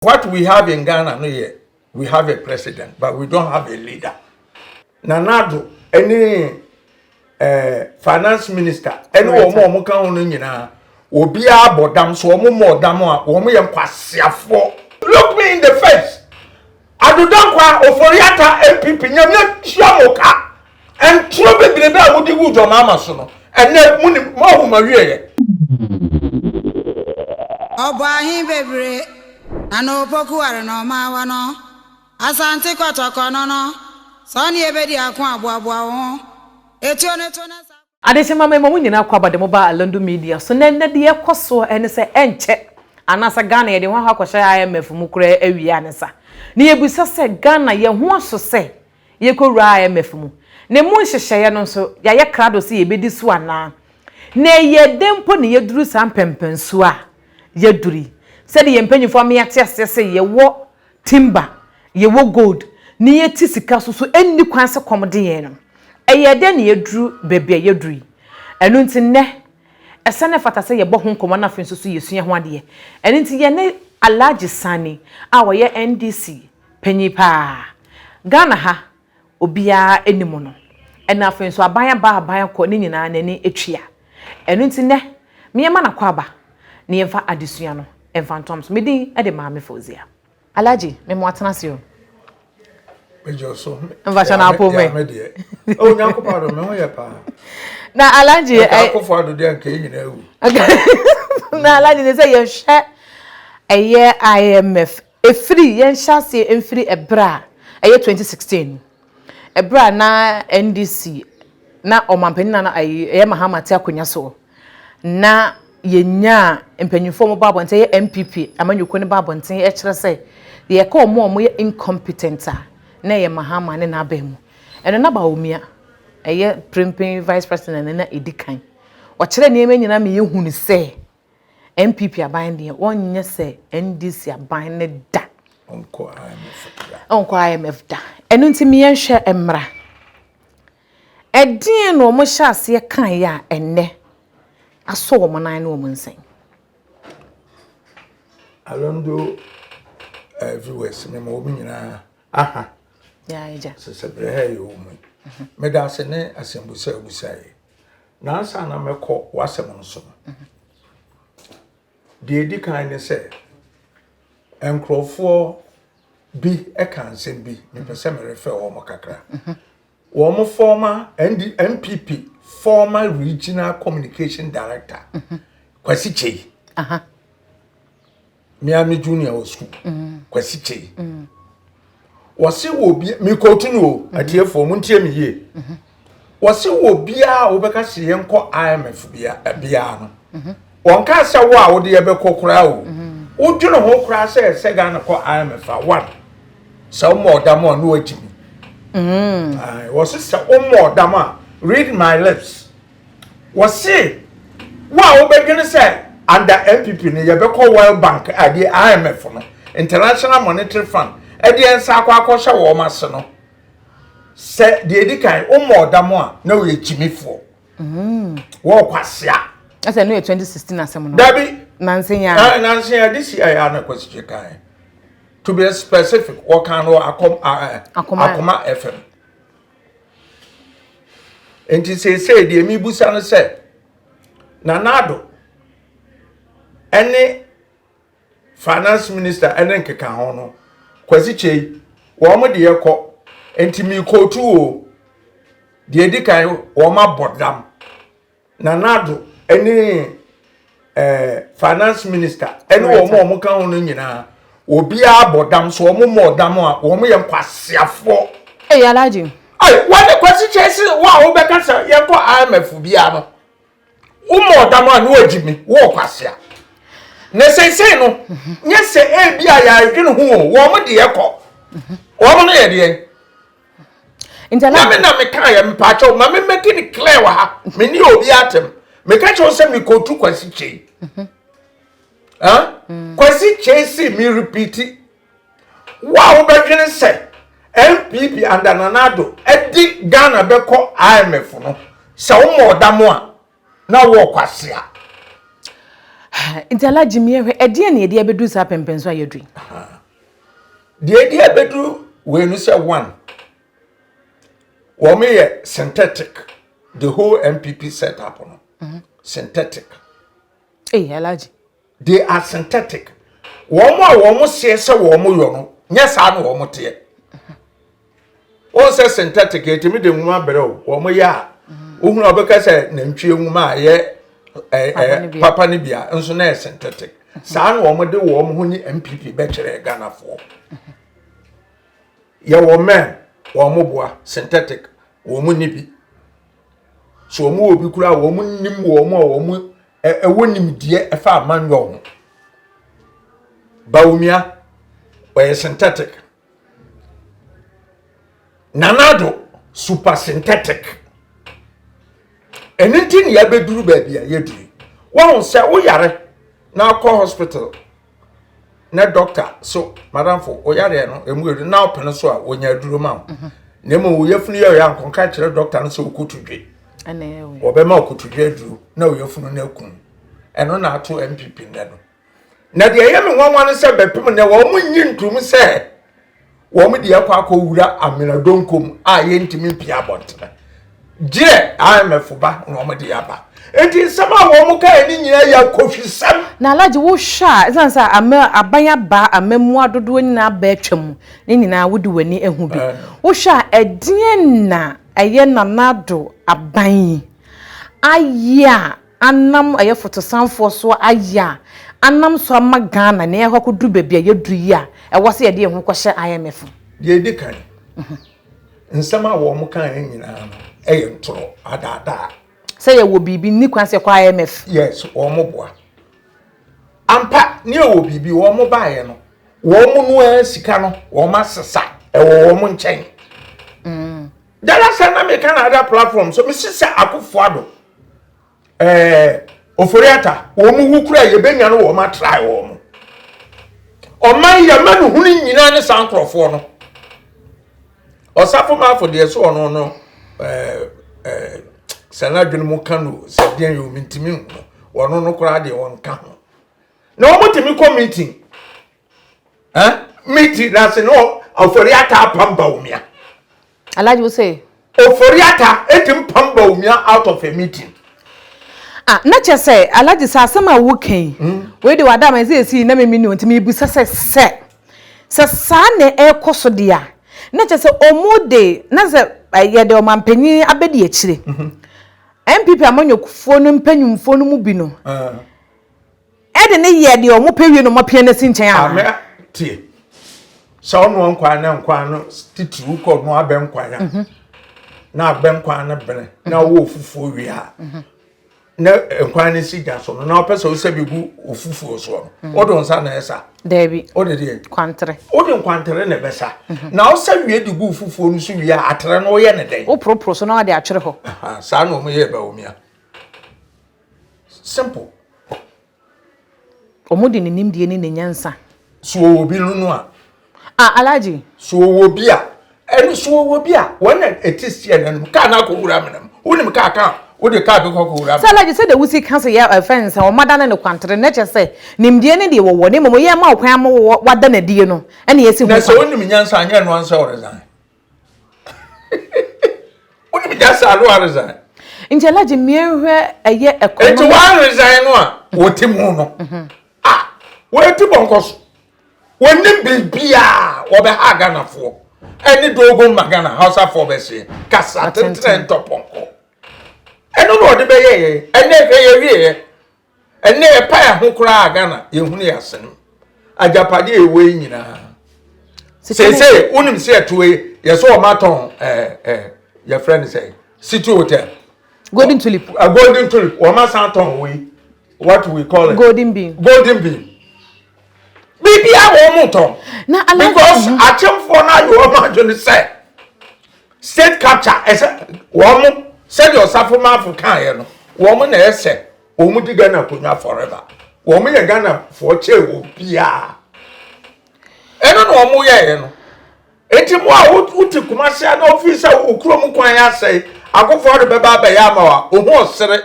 What we have in Ghana no yɛ, we have a president but we don't have a leader. Nana Addo ne eh, finance minister ɛne wɔn a wɔn ka ho no nyinaa, obiara bɔ dam so wɔn mmɔ dam a wɔn yɛ nkwasiafoɔ. Look me in the face. Addo Dankwa Ofori-Atta NPP nyame atua mo ka. Ntoro bebrebe a mode gu John Mahama so no, ɛnɛ mo nim mo ahu ma wieɛ. Ɔbɔ ahe bebree na na opoku ware na ɔmaawa no Asante kɔtɔkɔ no no sɛ ɔne yɛbɛdi ako a boaboa wo ho Etuo no to na sa. Adehyema mema mo nyinaa akwaaba de mo ba Alando Media so na ɛnnɛ deɛ ɛkɔ soɔ ne sɛ ɛnkyɛ anaasɛ Ghana yɛde ho akɔ akɔhyɛ IMF mu koraa awie a ne sa na yɛbisa sɛ Ghana yɛn ho aso sɛ Yɛrekɔwura IMF mu, na emu nhyehyɛeɛ no nso, yɛayɛ krado sɛ yɛbɛdi so anaa? Na ɛyɛɛ dɛn mpo na yɛaduru saa mpɛnpɛnsoɔ a yɛaduru yi? Sɛdeɛ yɛn mpanimfoɔ ama yɛate aseɛ sɛ yɛwɔ timber, yɛwɔ gold, na yɛte sika so so ɛnni kwan sɛ kɔm de yɛn no, ɛyɛɛ dɛn na yɛaduru baabi a yɛaduru yi? Ɛno nti nnɛ, ɛsɛ na ɛfata sɛ yɛbɔ ho nkɔmmɔ na afei nso so yɛsua ho adeɛ. Ɛno nti yɛne Alhaji Sani a ɔyɛ NDC Panyin paa. Ghana ha obiara nim no. Ɛna afei nso aban aba aban akɔ ne nyinaa n'ani tua. Ɛno nti nnɛ me yɛma no akwaaba na yɛmfa adesua no mfa ntoam so. Me din de Maame Fauzia. Alhaji, me mo atena ase o. Mejɔ so. Mfa hyɛ n'apo me. Me deɛ. Oh, Nyankopɔn adom me ho yɛ paa. Na Alhaji. Ɛka akofo ado deɛ nka yɛn nyinaa awu. Na Alhaji ne sɛ yɛhwɛ ɛyɛ IMF Ɛfiri, yɛnhyɛ aseɛ mfiri ɛberɛ a ɛyɛ 2016 no, ɛberɛ a na NDC, na Ɔmanpanin Nana ayi, ɛyɛ Mahama te akonnwa soɔ, na yɛnyaa mpanyinfoɔ a wɔba abɔnten, ɛyɛ NPP amanyɔkuo no ba abɔnten ɛkyerɛ sɛ yɛka wɔn a wɔyɛ incompetent a, na ɛyɛ Mahama ne n'aban mu. Ɛno na Bawumia, ɛyɛ prempen vice president no na ɛdi kan. Ɔkyerɛ nneɛma nyinaa ma yɛhunu sɛ NPP aban deɛ wɔnyɛ sɛ NDC aban no da. Ɔnkɔ IMF da. Ɔnkɔ IMF da. Ɛno nti mi yɛnhwɛ mmra. Ɛdeɛn na wɔn hyɛ aseɛ kaeɛ a ɛnnɛ asɔ wɔn nan ne wɔn nsɛn? Alondo eh, viewers me ma wɔn nyinaa aha. Sɛ sɛ berɛ ha yɛ wɔ mu yi. Meda ase ne asɛmbusa a wobusaeɛ. Na ansa na mɛkɔ w'asɛm no so no, deɛ ɛdi kan ne sɛ, nkurɔfoɔ bi ka nsɛm bi, mepɛ sɛ merefɛ wɔn kakra. Wɔn former ND, NPP former regional communication director, Kwasi Kyei. Me ara me junior wɔ sukuu mm. Kwasi Kyei mm. Wɔse wɔ bi mekɔtu no o mm-hmm. Atiefoɔ mo ntie me yie mm-hmm. Wɔse wɔ biara a wobɛka se yɛnkɔ IMF biara no mm-hmm. Wɔnka sɛ wo a wode yɛbɛkɔ koraa o, wodwene ho koraa sɛ sɛ Ghana kɔ IMF a one sɛ woma ɔdam a ne wagyi mi. Wɔse sɛ woma ɔdam a, read my lips. Wɔse wo a wobɛdwene sɛ under NPP no yɛbɛkɔ World Bank adeɛ IMF no, International Monetary Fund, ɛdeɛ nsa akɔ akɔhyɛ wɔn ase no, sɛ deɛ ɛdi kan woma ɔdam a na woyɛ gyimifoɔ. Wɔɔ kwasea. Ɛsɛ no yɛ 2016 asɛm no. Dabi. Nanse ya. Nanse ya this year ya na Kwasi Kyei kan. To be specific, wɔkan no akɔm Akoma FM. Nti seesei deɛ mebusa no sɛ, Nana Addo ɛne finance minister ɛne nkeka ho no, Kwasi Kyei, wɔn deɛ kɔ, nti mekootu o, deɛ edi kan wɔn abɔ dam. Nana Addo ne eh, finance minister ɛne wɔn a wɔn ka ho no nyinaa obiara bɔ dam so wɔn mmɔ dam a wɔn yɛ nkwasiafoɔ. Ɛyɛ Alhaji. Ayi wɔn ne Kwasi Kyei se wɔn a wɔbɛka sɛ yɛnkɔ IMF biara no wɔmmɔ dam a ne wɔagyi mi wɔ kwasia. Na seesei no nyɛ sɛ ebi a yɛadwene ho o wɔn deɛ kɔ wɔn no yɛ deɛ. Na me na meka yɛ mpakyɛw ma me make it clear wɔ ha me ne obi atem meka kyerɛw sɛ mekɔtu Kwasi Kyei mm. Kwasi Kyei si me repeat wo a wobɛdwene sɛ NPP under Nana Addo ɛde Ghana bɛkɔ IMF no sɛ woma ɔda mo a na wɔ kwasea. Nti Alhaji mi yɛhwɛ ɛdeɛn na yɛde abɛduru saa pɛmpɛn so a yɛaduru yi? Deɛ yɛde abɛduru wei no sɛ one, wɔn yɛ synthetic, the whole NPP setup no, mm -hmm. synthetic. Hey, Alhaji. They are synthetic. Wɔn a wɔn seɛ sɛ wɔn yɔ no, nyɛ saa na wɔn teɛ. Wɔn sɛ synthetic yɛtumi de nwoma brɛ o, wɔn yɛ a, wohunu a wɔbɛka sɛ nantwie nwoma a yɛ ɛɛ ɛɛ papa no bia nso na yɛ synthetic. Saa na wɔn de wɔn ho ne NPP bɛkyerɛ Ghanafoɔ. Yɛwɔ men wɔn boa synthetic wɔn ni bi. So wɔn wɔ bi koraa wɔn nim wɔn a wɔn ɛwɔ nimdeɛ ɛfa amanyɔ ho. Bawumia ɔyɛ synthetic. Nana Addo super synthetic. Ɛno nti na yɛabɛduru baabi a yɛduru. Wɔn sɛ woyare na akɔ hospital na doctor so madamfo woyareɛ no ɛmu edu na ɔpene so a wɔnya aduro ma wo. Mhm. Na mmom wo yafunu yɛ ɔyɛ ankɔnka kyerɛ doctor no sɛ wokotodwe. Wɔbɛma wokotodwe aduro na wo yafunu no akum. Ɛno na ato MPP nnɛ no. Na deɛ ɛyɛ me nwanwa no sɛ bɛpem nnɛ wɔn nyi ntom sɛ wɔn de akɔ akɔwura amena donko mu a yɛntumi mpia abɔntene gyerɛ IMF ba na wɔn de aba nti nsɛm a wɔn kae ne nyinaa yɛ akɔhwisɛm. Na Alhaji wohwɛ a ɛsiane sɛ ama aban aba amammuo adodoɔ nyinaa aba atwa mu ne nyinaa wode w'ani ahu bi wohwɛ a ɛdeɛn na ɛyɛ Nana Addo aban yi ayɛ a anam ɛyɛ fotosanfoɔ so ayɛ a anam so ama Ghana na yɛakɔ akɔduru baabi a yɛaduru yi a ɛwɔ sɛ yɛde yɛn ho kɔhyɛ IMF mu. Deɛ ɛdi kan, nsɛm a wɔn kaeɛ nyinaa no yɛ ntorɔ, adaadaa. Sɛ yɛwɔ biribi, nni kwan sɛ yɛkɔ IMF. Yes, wɔn boa. Ampa, ne yɛwɔ biribi, wɔn baeɛ no, wɔn no ara sika no, wɔn asesa, ɛwɔ wɔn nkyɛn. Mm. Dada sɛ na meka na ada platform so, mesi sɛ Akufo-Addo ɛɛ Ofori-Atta wɔn wu kura yɛbɛnya no wɔn atrae wɔn ɔman yɛma no hunu nyinaa ne saa nkurɔfoɔ no ɔsafo maafo deɛ so ɔno no ɛɛ ɛɛ sɛ n'adwene mu ka no sɛ deɛ yɛ omi ntumi hu no ɔno no koraa deɛ wɔnka ho na wɔn tumi kɔ meeting ɛn meeting na se no Ofori-Atta apam Bawumia. Alhaji wo se. Ofori-Atta etim pam Bawumia out of a meeting. Ah, na kyɛ sɛ Alhaji sɛ asɛm a woka yi, mm. wei de wada ma ɛsɛ esi na mimi ni nti mebisa sɛ sɛ sɛ saa na ɛrekɔ so deɛ a na kyɛ sɛ ɔmo de na sɛ yɛde ɔmanpanyin abɛdi akyire. NPP mhm. amanyɔkufoɔ no mpanyinfoɔ no mu bi no. Ah. Ɛde ne yɛ deɛ wɔn pɛ wie na wɔn apia no asi nkyɛn anaa? Amɛ tie sɛ ɔnoa nkwan na nkwan no titiriw kɔ ɔnoa abɛ nkwan a mhm. na abɛ nkwan no bene na mhm. ɔwɔ ofufuo wie a mhm. na nkwan no si gya so no na ɔpɛ sɛ ɔsɛ bi gu ofufuo soɔ no wode nsa na ɛsa daabi wode deɛ kwantere wode nkwantere na ɛbɛsa na ɔsɛ wie de gu fufuo no so wie a atere no woyɛ ne dɛn woporoporo so na wode atwere hɔ saa na wɔn yɛ Bawumia Simple. Wɔn de ne nimdeɛ ne ne nyansa. So ɔwɔ bi no no a. Ah, Alhaji. So ɔwɔ bi a. Ɛno so ɔwɔ bi a. Wɔn na ɛte si ɛna kaa na akɔ wura mena mu. Wonim kaa kaa wode kaa bi kɔ kɔ wura mena. Sɛ Alhaji sɛ de wusi ka sɛ yɛ ɛfɛn sɛ wɔn adane no kwantere na kyɛ sɛ nimdeɛ ne deɛ wɔwɔ ne mmom yɛ ma ɔkwan ama wɔ wada n'adie no ɛna yɛsi ho kwan. Na sɛ wonim nyansa anyɛ no ansɛ ɔresan. Wonim nyansa ano aresign. Nti Alhaji mmiɛnhwɛ ɛyɛ ɛkɔnɔ. Nti wɔaresign no a wɔte mu no. Mhm. A wɔati bɔnkɔ so. Wɔnim biribiara wɔbɛha Ghanafoɔ. Ɛne dogon ma Ghana Hausafoɔ bɛseɛ. Kasa tentene ntɔ pɔnkɔ. Ɛno na ɔde bɛyɛ yɛn. Ɛnɛ hwɛ yɛwieɛ. Ɛnnɛ yɛpa yɛn ho koraa a Ghana yɛhunu yɛ asɛm. Agyapadeɛ a ɛwɔ yi nyinaa. Seesei wonim sɛ yɛto yi yɛsɛ wɔn atɔn ɛɛ ɛɛ yɛfrɛ no sɛ City Hotel. Golden Tulip. Uh, Golden Tulip wɔn asan atɔn wɔ yi what we call it. Golden Bean. Golden Bean. Biribi a wɔn tɔn. Na because akyemfoɔ no ayɛ wɔn adwene sɛ state capture ɛsɛ wɔn sɛdeɛ ɔsafo maafo kaeɛ no wɔn na ɛsɛ. Wɔn di Ghana akonnwa forever. Wɔn yɛ Ghana foɔ kyɛ obiara. Ɛno na wɔn yɛɛ no. Eti mo a wote Kumasi a na ofi sɛ okuro mu kwan asɛe, Akufo-Addo bɛba abɛyɛ ama wa, ohu ɔsere.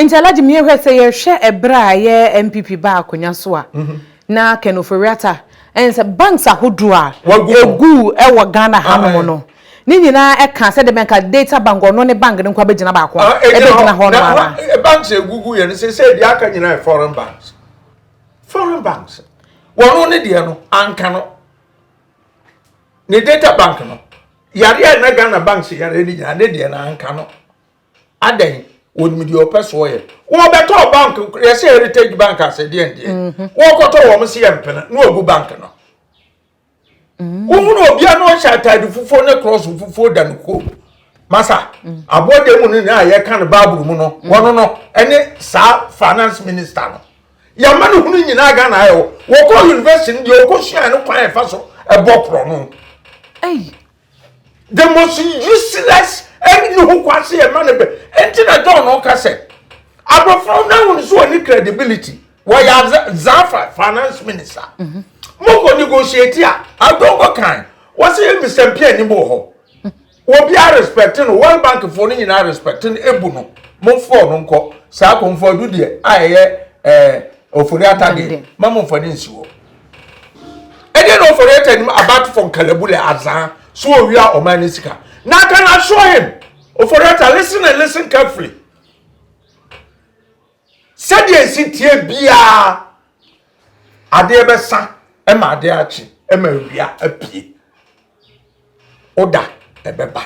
Nti Alhaji mi yɛhwɛ sɛ yɛhwɛ ɛberɛ a ɛyɛ NPP baa akonya so a na Ken Ofori-Atta ɛne sɛ banks ahodoɔ a ɛgu ɛwɔ Ghana hanom no ne nyinaa ɛka sɛ de bɛnka data bank ɔno ne bank no nko abɛgyina baako a ɛbɛgyina hɔ no ara. Banks ɛgugu yɛ no sɛ sɛ deɛ aka nyinaa yɛ foreign banks, foreign banks wɔn ne deɛ no anka no ne data bank no yareɛ a na Ghana banks yareɛ no nyinaa ne deɛ no anka no. Adɛn? Wɔnim deɛ ɔpɛ so ɔyɛ. Wɔbɛtɔ bank, yɛsɛ Heritage Bank ase deɛ deɛ. Mhm. Wɔkɔtɔ wɔn se yɛ mpene na wɔgu bank no. Mm. Wohunu obia na ɔhyɛ ataade fufuo ne cross fufuo da no kuo. Masa, mm. aboɔden mu no nyinaa a yɛka no Bible mu no, mm. wɔno no ɛne saa finance minister no. Yɛma no hunu nyinaa Ghana ayɛ wɔ. Wɔkɔ university no deɛ ɔkɔsua no kwan ɛfa so ɛbɔ korɔ no. The most useless ɛne ne ho kwa se ɛma no bɛ ɛnti na John ɔka sɛ aborɔfo no ahunu so ɔne credibility wɔyɛ zafa finance minister mhm. mokɔ negotiate a adongo kan wɔsɛ yɛ Mr. Mpia anim wɔ hɔ obiara respect no World Bank foɔ no nyinaa respect no ebu no momfɔɔ no nkɔ saa kɔmfɔ adu deɛ a ɛyɛ ɛɛ ofori atadeɛ ma momfa ne nsi hɔ. Ɛdeɛ na ɔfɔre ɛtɛ anim about for nkalabule azaa so owia ɔman ne sika. Na I can assure him ofori ata listen and listen carefully. Sɛdeɛ esi tie biara adeɛ bɛsa ɛma adeɛ akye ɛma awia apue. Oda ɛbɛba.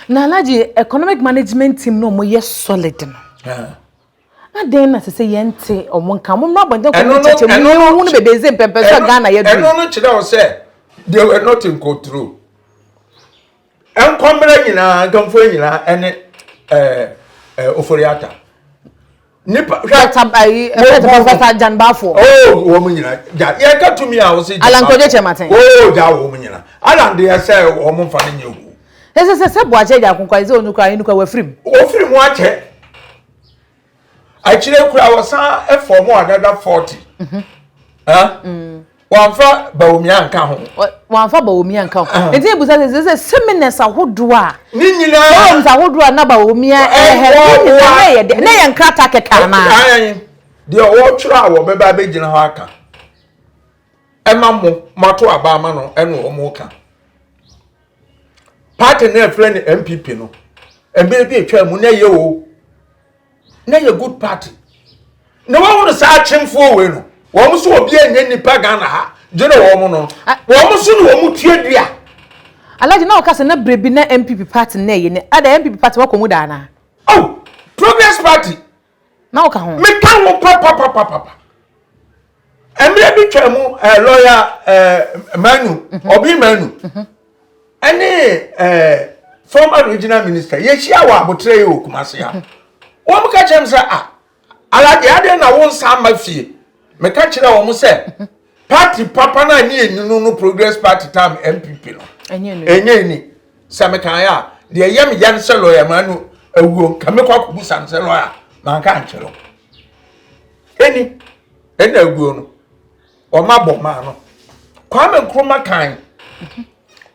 Na Alhaji economic management team no ɔmo yɛ solid no. Adɛn na ɛsɛ sɛ yɛnte wɔn nka? Mommra abɔnten kɔ mo kyɛkyɛ mu ne nhunu baabi ɛsɛ mpɛmpɛ so a Ghana yɛduru. Ɛno no kyerɛ wo sɛ they were not in control. Nkɔmmerɛ nyinaa, nkamfoɔ nyinaa ɛne ɛɛ ɛɛ Ofori-Atta. Nipa hwɛ. Dr. Ayi ɛfɛ Professor Jan Bafo. Oh, wɔn nyinaa gya yɛka tumi a wɔsi. Alan Kwadwo Kyerematen. Oh, gya wɔn nyinaa. Alan deɛ sɛ wɔn nfa ne nyɛ hu. Ɛsɛ sɛ sɛ Boakye agya akonkwa ɛsɛ onu kura enu kura wafiri mu. Wɔfiri mu akyɛ. Akyire kura wɔsan fɔm another 40. Mhm. Mm. Wɔamfa Bawumia nka ho. Wɔamfa Bawumia nka ho. Nti ebusa sɛ sɛ seminars ahodoɔ a. Ne nyinaa. Forums ahodoɔ a na Bawumia ɛhɛ ne nyinaa na yɛ de na yɛ nkrataa kɛkɛ anaa. Deɛ wɔtwerɛ a wɔbɛba abɛgyina hɔ aka. Ɛma mo moato aba ama no ɛna wɔn ka. Party no a ɛfrɛ no NPP no, mmerɛ bi atwa mu na ɛyɛ o, na ɛyɛ good party. Na wɔn saa akyemfoɔ wei no, wɔn nso obi anyɛ nipa Ghana ha, gye na wɔn no, wɔn nso na wɔn tua dua. Alhaji na ɔka sɛ na berɛ bi na NPP party na ɛyɛ ne, ada NPP party wakɔ mu da anaa? Oh, Progress Party. Na woka ho? Meka ho papapapapa. Mmerɛ bi twa mu eh, lɔya eh, Manu, mhm. Obi Manu, mhm. ɛne eh, former regional minister, yɛhyia wɔ abotrɛ yi wɔ Kumasi ha. Mhm. Wɔn ka kyerɛ m sɛ, ah, Alhaji adeɛ na wo nsa ama fie. Meka kyerɛ wɔn sɛ, party papa no a ne yɛni no no Progress Party tam NPP no, ɛnyɛ ni. Sɛ mekaeɛ a, deɛ ɛyɛ me ya ne sɛ lɔya Manu awuo, nka mekɔ akɔbusa no sɛ lɔya, manka ankyerɛ wo. Ɛni, ɛna aguo no, wɔn abɔ maa no. Kwame Nkrumah kan,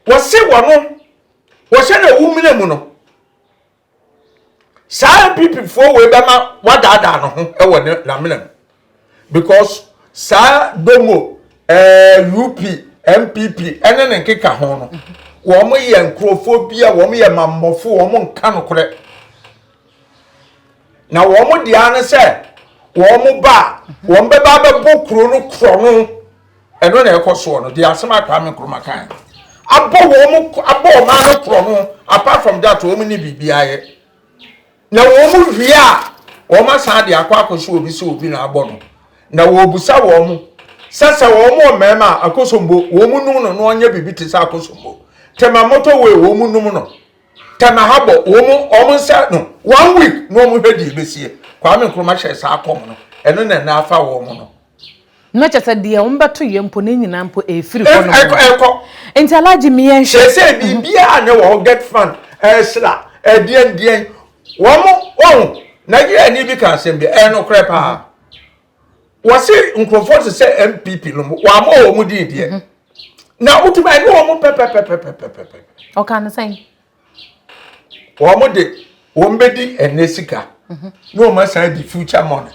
wɔse wɔno, wɔhyɛ na ɛwu mena mu no, Saa NPP foɔ wei bɛma wadaadaa ne ho wɔ ne n'amena mu because saa domo ɛɛ eh, UP NPP ɛne ne nkeka ho no wɔn yɛ nkurɔfoɔ bi a wɔn yɛ mammɔfo wɔn nka nokorɛ na wɔn deɛ ne sɛ wɔn ba a wɔn bɛba abɛbɔ kuro no korɔ no. Ɛno na ɛkɔ soɔ no, deɛ asɛm a Kwame Nkrumah kae no, abɔ wɔn, abɔ ɔman no korɔ no, apart from that wɔn ni biribiara yɛ. Na wɔn wie a, wɔn asan de akɔ akɔhyɛ obi sɛ obi na abɔ no. Na wɔbusa wɔn sɛ sɛ wɔn wɔ mmarima a akosombo, wɔn num no na ɔnyɛ biribi te sɛ akosombo. Tema motorway wɔn num no. Tema habɔ wɔn wɔn nsa no one week na wɔn hwɛ deɛ ebesie. Kwame Nkrumah hyɛ saa kɔm no, ɛno na ɛna afa wɔn no. Na kyerɛ sɛ deɛ wɔn bɛto yɛ mpo ne nyinaa mpo ɛfiri hɔ nom. Ɛkɔ ɛkɔ. Nti Alhaji mi yɛn hwɛ. Sɛsɛ biribiara ne wɔ hɔ get fund ɛsra ɛdeɛn deɛn wɔn wɔn Nigeria ni bi ka asɛm bi ɛyɛ nokorɛ paa wɔsi nkurɔfoɔ te sɛ NPP nom wɔn ama wɔn din deɛ mhm. na wotumi ɛne wɔn pɛpɛpɛpɛpɛpɛ. Ɔka ne sɛn. Wɔn de wɔn bɛdi ɛnɛ sika. Na wɔn asan adi future money.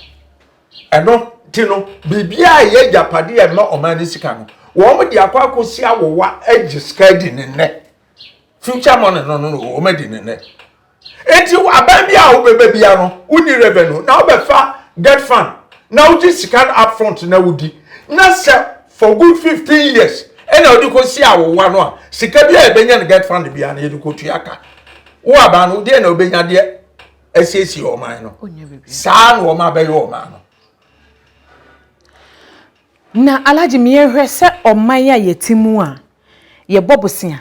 Ɛno ti no, biribiara a ɛyɛ agyapadeɛ a ɛma ɔman no sika no, wɔn de akɔ akɔsi awowa agye sika adi ne nnɛ. Future money no no wɔn adi ne nnɛ. Enti aban bi a wobɛba bia no, wonni revenue na wobɛfa GETFund na wogye sika no up front na wodi. Na sɛ for good 15 years ɛna wode kɔsi awowa no a, sika bi a yɛbɛnya no GETFund bia no yɛde kɔtua ka. Wo aban no, deɛ na wobɛnya deɛ asiesie ɔman no. Saa na wɔn abɛyɛ ɔman no. Na Alhaji meyɛhwɛ sɛ ɔman a yɛte mu a yɛbɔ bosea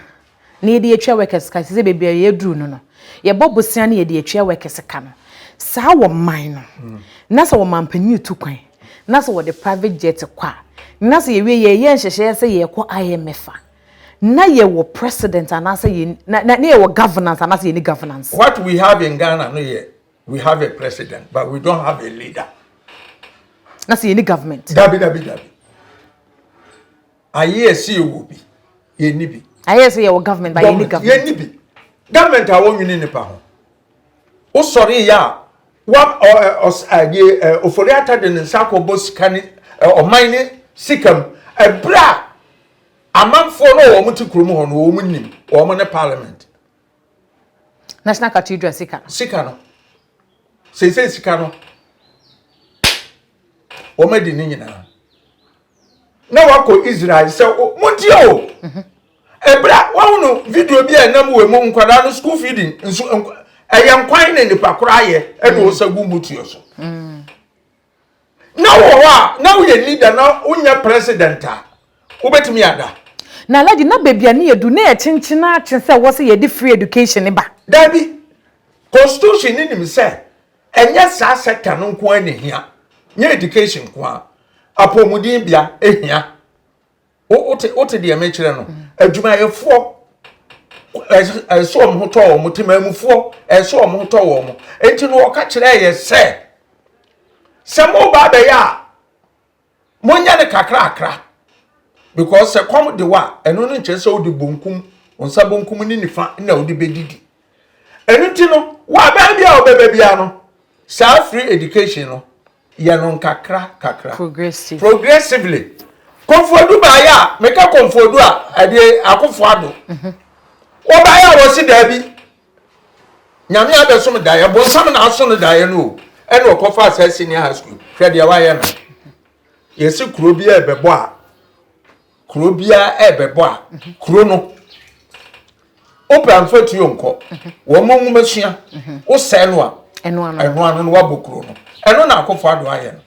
na yɛde atua workers ka sɛ baabi a yɛduru no, yɛbɔ bosea na yɛde atua workers ka no, saa wɔ man no na sɛ wɔmampanyin tu kwan na sɛ wɔde private jet kɔ a, na sɛ yɛwie yɛyɛ nhyehyɛeɛ sɛ yɛkɔ IMF a, na yɛwɔ president anaasɛ yɛ na yɛwɔ governance anaasɛ yɛni governance? What we have in Ghana no yɛ, we have a president but we don't have a leader. Na sɛ yɛni government? Dabi, dabi, dabi. Ayé ɛsi yɛwɔ bi, yɛni bi. Ayɛ sɛ yɛwɔ government but yɛni government. Yɛni bi. Government a wɔnwene nipa ho. Wosɔre yɛ a, wa ɔ ɔ ɛdeɛ ɛ Ofori Ata de ne nsa akɔbɔ sika ne ɔman ne sika mu. Ɛbrɛ a amanfoɔ no a wɔn te kurom hɔ no wɔn nim wɔn ne parliament. National Cathedral sika no. Sika no. Seesei sika no wɔn adi ne nyinaa. Na wakɔ Israel sɛ montie o. Ɛberɛ a wɔahunu video bi a ɛnam wɔ mu, nkwadaa no school feeding nso ɛyɛ nkwan na nipa koro ayɛ ɛna ɔsa gu mutuo so. Na wɔ hɔ a na woyɛ leader na wonyɛ president a, wobɛtumi ada? Na Alhaji, na baabi a ne yɛdu na yɛkyenkyena akye sɛ wɔ sɛ yɛde free education ba. Dabi, constitution ne nim sɛ ɛnyɛ saa sector no nko ara na ehia, nyɛ education nko ara, apɔmuden bea ehia. Wote deɛ mekyerɛ no? Adwumayɛfoɔ ɛsɛ wɔn ho tɔ wɔn, temamufoɔ ɛsɛ wɔn ho tɔ wɔn. Enti no wɔka kyerɛ yɛ sɛ mo ba abɛyɛ a, monyɛ no kakrakra, because sɛ kɔm de wa, ɛno no nkyerɛ sɛ wode bonkum, wo nsa bonkum ne nifa na wode bɛdidi. Ɛno nti no, wɔ aban bi a wobɛba bia no, saa free education no, yɛ no nkakra kakra. Progressive. Progressively. Kɔmfoɔdu baayɛ a, meka Kɔmfoɔdu a, ɛdeɛ Akofo Ado wɔbaayɛ a, wɔsi daabi, Nyame abɛsom daeɛ, bonsam na aso no daeɛ no o, ɛna ɔkɔfa saa senior high school. Hwɛ deɛ wayɛ no. Yɛsi kuro bi a ɛbɛbɔ a, kuro biara ɛbɛbɔ a, kuro no wopɛ amfa tuo nkɔ wɔn mo nwoma sua, wosɛe no a, ɛno ano. Ɛno ano no wabɔ kuro no. Ɛno na Akofo Ado ayɛ no.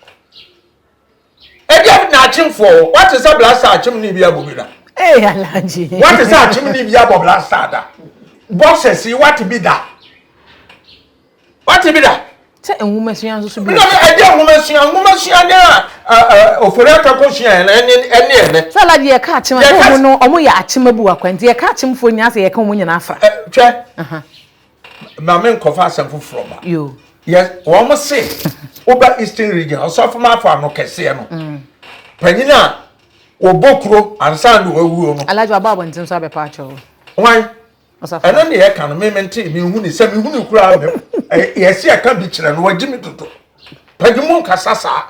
Ɛdeɛ na akyemfoɔ wɔ wate sɛ Black Star akyem ne bi abɔ bi da? Ee, Alhaji. Wate sɛ akyem ne bi abɔ Black Star da? Boxers yi, wate bi da? Wate bi da? Sɛ nwoma sua nso so bi. Na ɛdeɛ nwoma sua, nwoma sua ne a Ofori Ata kɔ sua yɛ no ɛne ɛnɛ. Sɛ Alhaji, yɛka akyem a, sɛ ɔmo no ɔmo yɛ akyem abu akwa, nti yɛka akyemfoɔ nyinaa sɛ yɛka ɔmo nyinaa fra. Hwɛ, maame, nkɔfa asɛm foforɔ ba. Yo. Yɛ wɔn se woba Eastern Region, ɔsɔfo maafo ano kɛseɛ no, panyin a wɔbɔ kuro ansa na wawuo no. Alhaji, waba abɔnten so abɛpa akyɛw. Wan? Ɔsɔfo. Ɛno ne yɛka no, me mente, mehu ne sɛ mehu ne koraa mɛ yɛsi ɛka bi kyerɛ no, wagye me dodo. Panyin mu nkasa saa.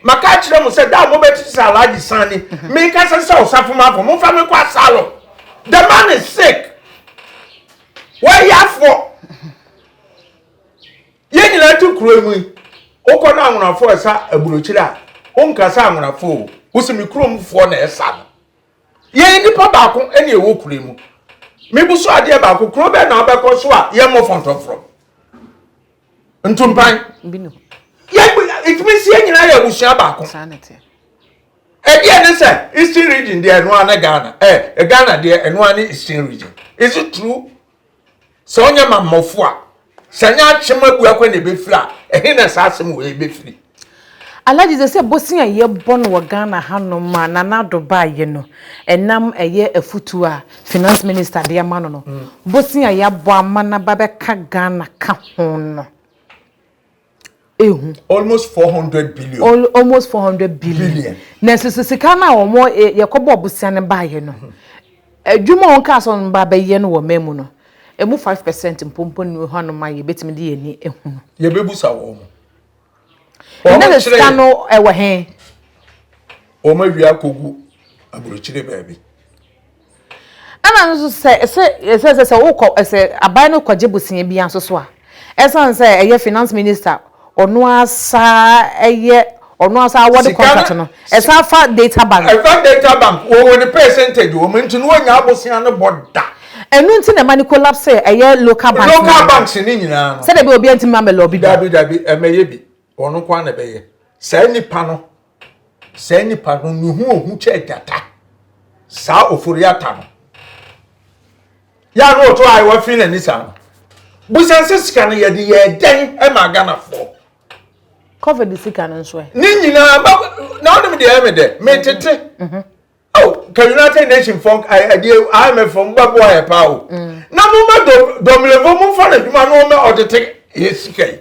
Maka akyerɛ mo sɛ da a mobɛte sɛ Alhaji Sani mekasa sɛ ɔsafo maafo, momfa me kɔ asylum. The man is sick. Wɔyɛ afoɔ. Yɛn nyinaa te kuro yi mu yi, wokɔ no anwonafoɔ ɛsa aburokyire a, wonkasa anwonafoɔ o, wosi me kuromfoɔ na ɛsa no. Yɛn nipa baako ɛna ɛwɔ kuro yi mu. Mebu so adeɛ baako, kuro bɛɛ na wobɛkɔ so a yɛmmɔ fɔntɔmfrɔm ntumpan? Bi no. Yɛn ɛtumi si yɛn nyinaa yɛ abusua baako. Saa na ɛteɛ. Ɛdeɛ ne sɛ Eastern Region deɛ, ɛno ara ne Ghana, Ghana deɛ, ɛno ara ne Eastern Region. Is it true? Sɛ ɔnyɛ mammɔfo a, sɛ nyɛ akyem abu akɔ na ɛbɛfiri a, ɛhe na saa asɛm wei bɛfiri? Alhaji, sɛ bosia a yɛbɔ no wɔ Ghana hanom a Nana Addo baeɛ no, ɛnam ɛyɛ afutuo a finance minister de ama no, bosia a yɛabɔ ama no aba bɛka Ghana ka ho no, ehu. Almost 400 billion. Almost 400 billion. Billion. Na nso so sika no a wɔn yɛkɔbɔ bosia no baeɛ no, adwuma a wɔn kaa sɛ wɔn ba bɛyɛ no wɔ man mu no, Emu 5% mpo mpo nni hɔnom a yɛbɛtumi de yɛn ani ahunu. Yɛbɛbusa wɔn. Ɛnna de sika no ɛwɔ he? Wɔn awia akɔgu aburokyire baabi. Ɛna nso sɛ sɛ sɛ sɛ sɛ wokɔ sɛ aban no kɔgye bosea bi nso so a, ɛsan sɛ ɛyɛ finance minister ɔno asa ɛyɛ ɔno asa award contract no ɛsan fa data bank. Ɛfa data bank wɔwɔ ne percentage wɔ mu nti no wɔnya abosea no bɔ da. Ɛno nti na ɛma ne collapse ɛyɛ local banks. Local banks ne nyinaa no. Sɛdeɛ bi obi ntumi amɛ lɔbi bi. Dabi dabi, ɛmɛyɛ bi, ɔno nko ara na ɛbɛyɛ saa nipa no. Saa nipa no ne ho ohu kyɛ gyata, saa Ofori Ata no yà no ɔtɔ a wafi n'ani saa no. Busan sɛ sika no yɛde yɛ dɛn ɛma Ghanafoɔ? Covid sika no nso ɛ. Ne nyinaa ba na ɔnim deɛ ɛmɛ dɛ metete. Oh, ka United Nations fɔ ɛdeɛ IMF fɔ mo bɛ bɔ ayɛ paa o. Na mo ma Domelevo mo nfa n'adwuma na ɔmɛ ɔtete yɛ sika yi.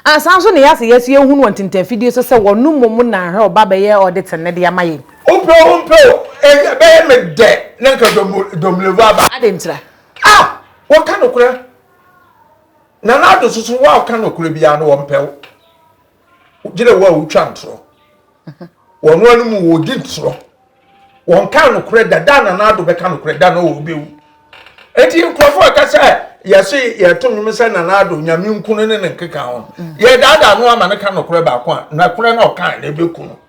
Ansa nso na yɛase yɛso yɛhunu wɔ ntentanfidie so sɛ wɔno mmom na ahwɛ ɔba bɛyɛ ɔde tene de ama yɛn. Wompɛ o, wompɛ o, ɛbɛyɛ me dɛ na nka Domelevo aba. Adɛn ntira? Ah! Wɔka nokorɛ. Nana Addo soso wo a woka nokorɛ biara no wɔmpɛ wo. Gyerɛ wo a wotwa ntorɔ. Wɔn anom wɔdi ntorɔ. Wɔnka nokorɛ da, da Nana Addo bɛka nokorɛ da no ɔbɛwu. Enti nkurɔfoɔ a ɛka sɛ yɛse yɛto nnwom sɛ Nana Addo Nyame nku no ne ne nkeka ho no, yɛdaadaa no ama no ka nokorɛ baako a, nokorɛ no ɔka na ɛbɛku no.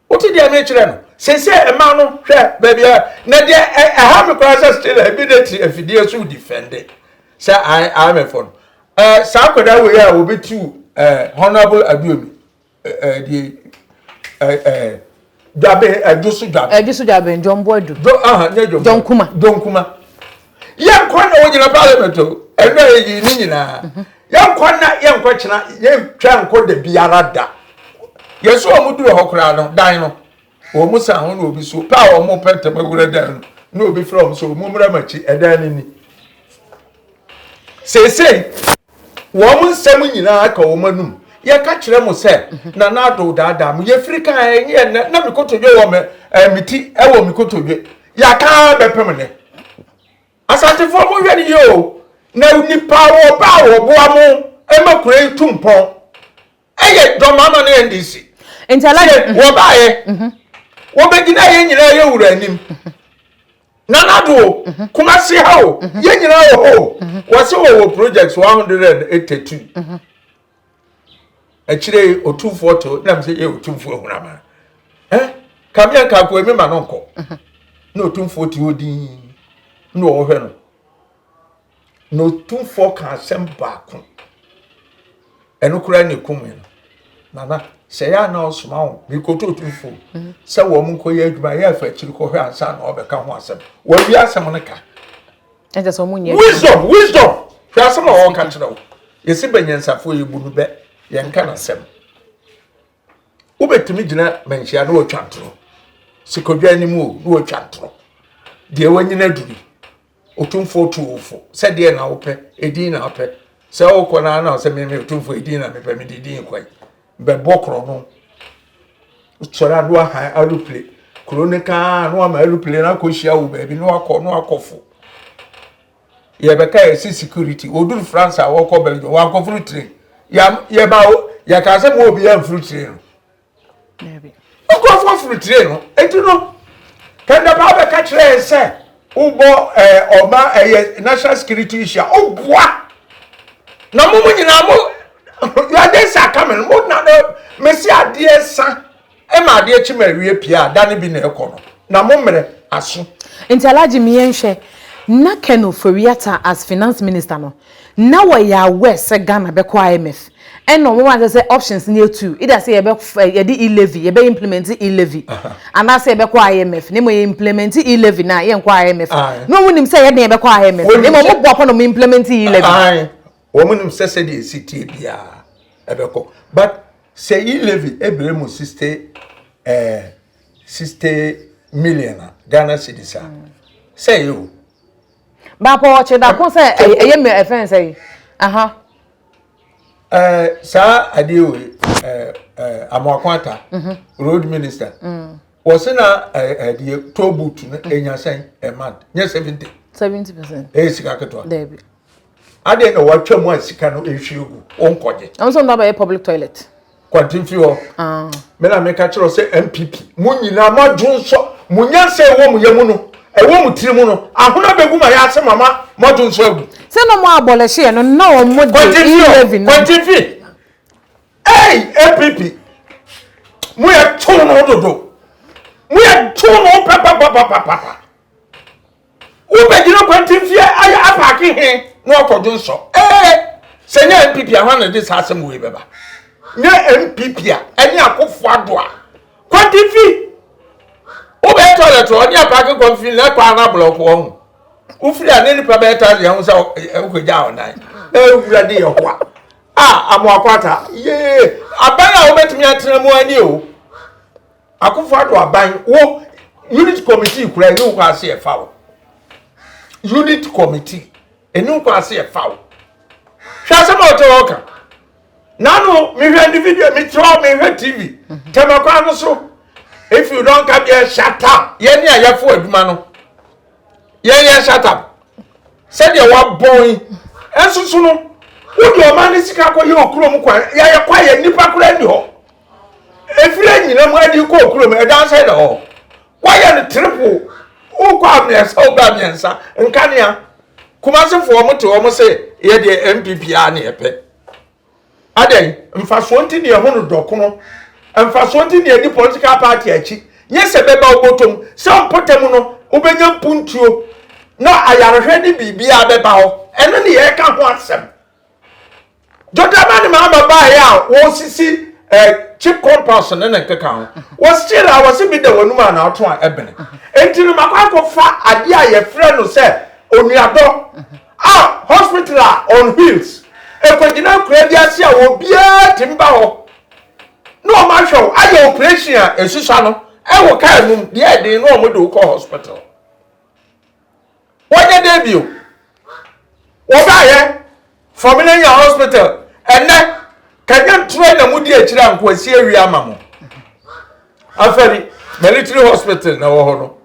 Wote deɛ mekyerɛ no? Sese ɛma no hwɛ baabi a na deɛ ɛha me koraa sɛ still ebi de te afidie so defende sɛ IMF no. Saa akwadaa wei a wɔbɛtu Honorable Aduomi deɛ dwabe ɛdwo so dwabe. Ɛdwo so dwabe, John Boadu. Nyɛ John. John Kuma. John Kuma. Yɛnkɔ na wɔgyina parliament o, ɛno a yɛyi ne nyinaa. Yɛnkɔ na yɛnkɔ kyena, yɛntwa nkɔ da biara da. Yɛsɛ wɔn duru hɔ koraa no, dan no, wɔn san ho na obi so, pɛ a wɔn pɛ ntɛm awura dan no, na obi frɛ wɔn sɛ wɔn mmra m'akyi, ɛdan no ni. Seesei, wɔn nsɛm nyinaa ka wɔn anum. Yɛka kyerɛ mo sɛ, Nana Addo daadaa mo. Yɛfiri kan ɛnyɛ nnɛ, na me kotodwe wɔ me, ɛɛ, me ti ɛwɔ me kotodwe. Yɛaka ara bɛpem nnɛ. Asantefoɔ mo hwɛ no yie o. Na nipa wɔ ba a wɔboa mo ɛma kuro yi tu mpɔn. Ɛyɛ John Mahama ne NDC. Nti ala Tie, wɔbaeɛ. Wɔbɛgyina yɛn nyinaa yɛ wura anim. Nana Addo o, Kumasi ha o, yɛn nyinaa wɔ hɔ o. Wɔse wɔwɔ projects 182. Akyire yi, Otumfoɔ to, nam sɛ yɛ Otumfoɔ ahunama. Eh, kamea nka akoa mi ma no nkɔ. Na Otumfoɔ te hɔ dinn, na ɔhwɛ no. Na Otumfoɔ ka asɛm baako. Ɛno koraa na ɛkum no. Nana, sɛ yɛ a na ɔsoma wo, mekɔtɔ Otumfoɔ sɛ wɔn nkɔyɛ adwuma, yɛ afa akyiri kɔhwɛ ansa na ɔbɛka ho asɛm. Wɔawie asɛm no ka. Wisdom, wisdom. Hwɛ asɛm a wɔka kyerɛ wo. Yɛsi bɛ nyansafoɔ yɛbu no bɛ, yɛnka n'asɛm. Wobɛtumi gyina manhyia na wɔatwa ntorɔ. Sikɔdwa anim o, na wɔatwa ntorɔ. Deɛ wanyina aduru. Otumfoɔ tu wo fo sɛ deɛ na wopɛ, edin na wopɛ. Sɛ wokɔ na na sɛ meme Otumfoɔ edin na mepɛ, mede din kwan. Bɛbɔ korɔ no. Sɔre a na wahan aeroplane. Kuro no kaa na wama aeroplane no akɔhyia wo baabi na wakɔ na wakɔfo. Yɛbɛka yɛsi security. Wɔduru France a wɔkɔ Belgium, wankɔforo train. Yɛba yɛkaa sɛ ma obiara mforo train no. Nkurɔfoɔ foro tire no. Enti no, Kɛndɛpaa bɛka kyerɛ yɛn sɛ wobɔ ɛɛ ɔma ɛyɛ national security issue a woboa na mo mo nyinaa mo your days are coming mo na no mesi adeɛ sa ɛma adeɛ kyi ma awie pie a da no bi na ɛkɔ no na mo mmerɛ aso. Nti Alhaji me yɛnhwɛ, na Ken Ofori-Atta as finance minister no, na wɔyɛ aware sɛ Ghana bɛkɔ IMF ɛna wɔn ma sɛ options no yɛ two, either sɛ yɛbɛ yɛde e-levy, yɛbɛ implement e-levy anaasɛ yɛbɛkɔ IMF, na mmom yɛ implement e-levy no a yɛnkɔ IMF. Na wɔn nim sɛ yɛde yɛbɛkɔ IMF, na mmom wɔn boa pa na wɔn implement e-levy. Wɔn nim sɛ sɛdeɛ esi tie biara ɛbɛkɔ, but sɛ e-levy ebire mu 60 million a Ghana cedis a sɛ yɛ o. Baako ɔkye dako sɛ ɛyɛ mɛ ɛfɛn sɛ yi. Aha. Saa adeɛ wei, ɛɛ ɛɛ Amoako Ata, road minister. Wɔsi na ɛdeɛ toll booth no enya sɛn a month nyɛ 70. 70%. Ɛyɛ sika ketewa. Dɛbi. Adeɛ na watwa mu a sika no ehwie gu wɔn kɔgye. Ɛmu sɛ ɔmo abɛyɛ public toilet. Kwantin fi hɔ. Me na meka kyerɛ sɛ NPP mo nyinaa mo adwo nsɔ mo nyansa ɛwɔ mo yɛ mu no ɛwɔ mo tiri mu no ahono abɛgu ma yɛ ase mama mo adwo nsɔ agu. Sɛ na ɔmo abɔlɛhye yɛ no na ɔmo de E-levy no. Kwantin fi. Ei NPP mo yɛ too no dodo mo yɛ too no papapapapapa wobɛgyina kwantin fie ayɛ apaake he na wakɔdwo nsɔ ee sɛ nyɛ NPP a hwan na de saa asɛm wei bɛba nyɛ NPP a ɛne Akufo Addo a kwantin fi wobɛyɛ toilet hɔ ne apaake kwantin na ɛkɔ ana block wɔ ho wofiri a ne nipa bɛyɛ thousand ɛho sɛ wokɔgya wo nan awura de yɛ ho a a Amoakwata yee aban a wobɛtumi atena mu ani o. Akufo Addo aban wo unit committee kura ɛni wokɔ ase ɛfa wo unit committee ɛni wokɔ ase ɛfa wo. Hwɛ asɛm a ɔte hɔ ka nanu mehwɛ ne video mekyerɛ mehwɛ TV tɛmɛkwa no so. If you don't come here, shut up. Yɛn ni a yɛfo adwuma no yɛn yɛn shut up sɛdeɛ wabɔn yi ɛnso so no wode ɔman ne sika kɔ yɛ okurom kwan yɛayɛ kwan yɛ nipa koraa ni hɔ efiri anyina mu adi kɔ okurom ɛdan sɛ na hɔ wayɛ no triple wokɔ a mmiɛnsa wobɛ mmiɛnsa nkanea Kumasefoɔ mo te wɔn se yɛ deɛ NPP a ne yɛpɛ adɛn mfasoɔ nti ne ɛho no dɔkono mfasoɔ nti ne yɛdi political party akyi nyɛ sɛ bɛba wobɔtɔm sɛ mpɔtam no wobɛnya mpuntuo na ayarehwɛ ne biribiara bɛba hɔ ɛno ne yɛreka ho asɛm. John Dramani Mahama baeɛ a wɔsisi chip compounds ne ne nkeka ho wɔsi a wɔsi bi da wɔn anum a na ato a ɛbene nti no makɔ akɔfa adeɛ a yɛfrɛ no sɛ onuadɔ a hospital a on wheels ekɔgyina akura bi ase a obiara tumi ba hɔ na wɔn ahwɛ wo ayɛ operation a esusa no ɛwɔ kaa num deɛ ɛden na wɔn de wo kɔ hospital. Wɔnyɛ dɛ bio. Wɔbaayɛ Fomena nya hospital ɛnɛ kanyɛ ntorɔ na mudi akyire a nkoasi awie ama mo. Afari military hospital na ɛwɔ hɔ no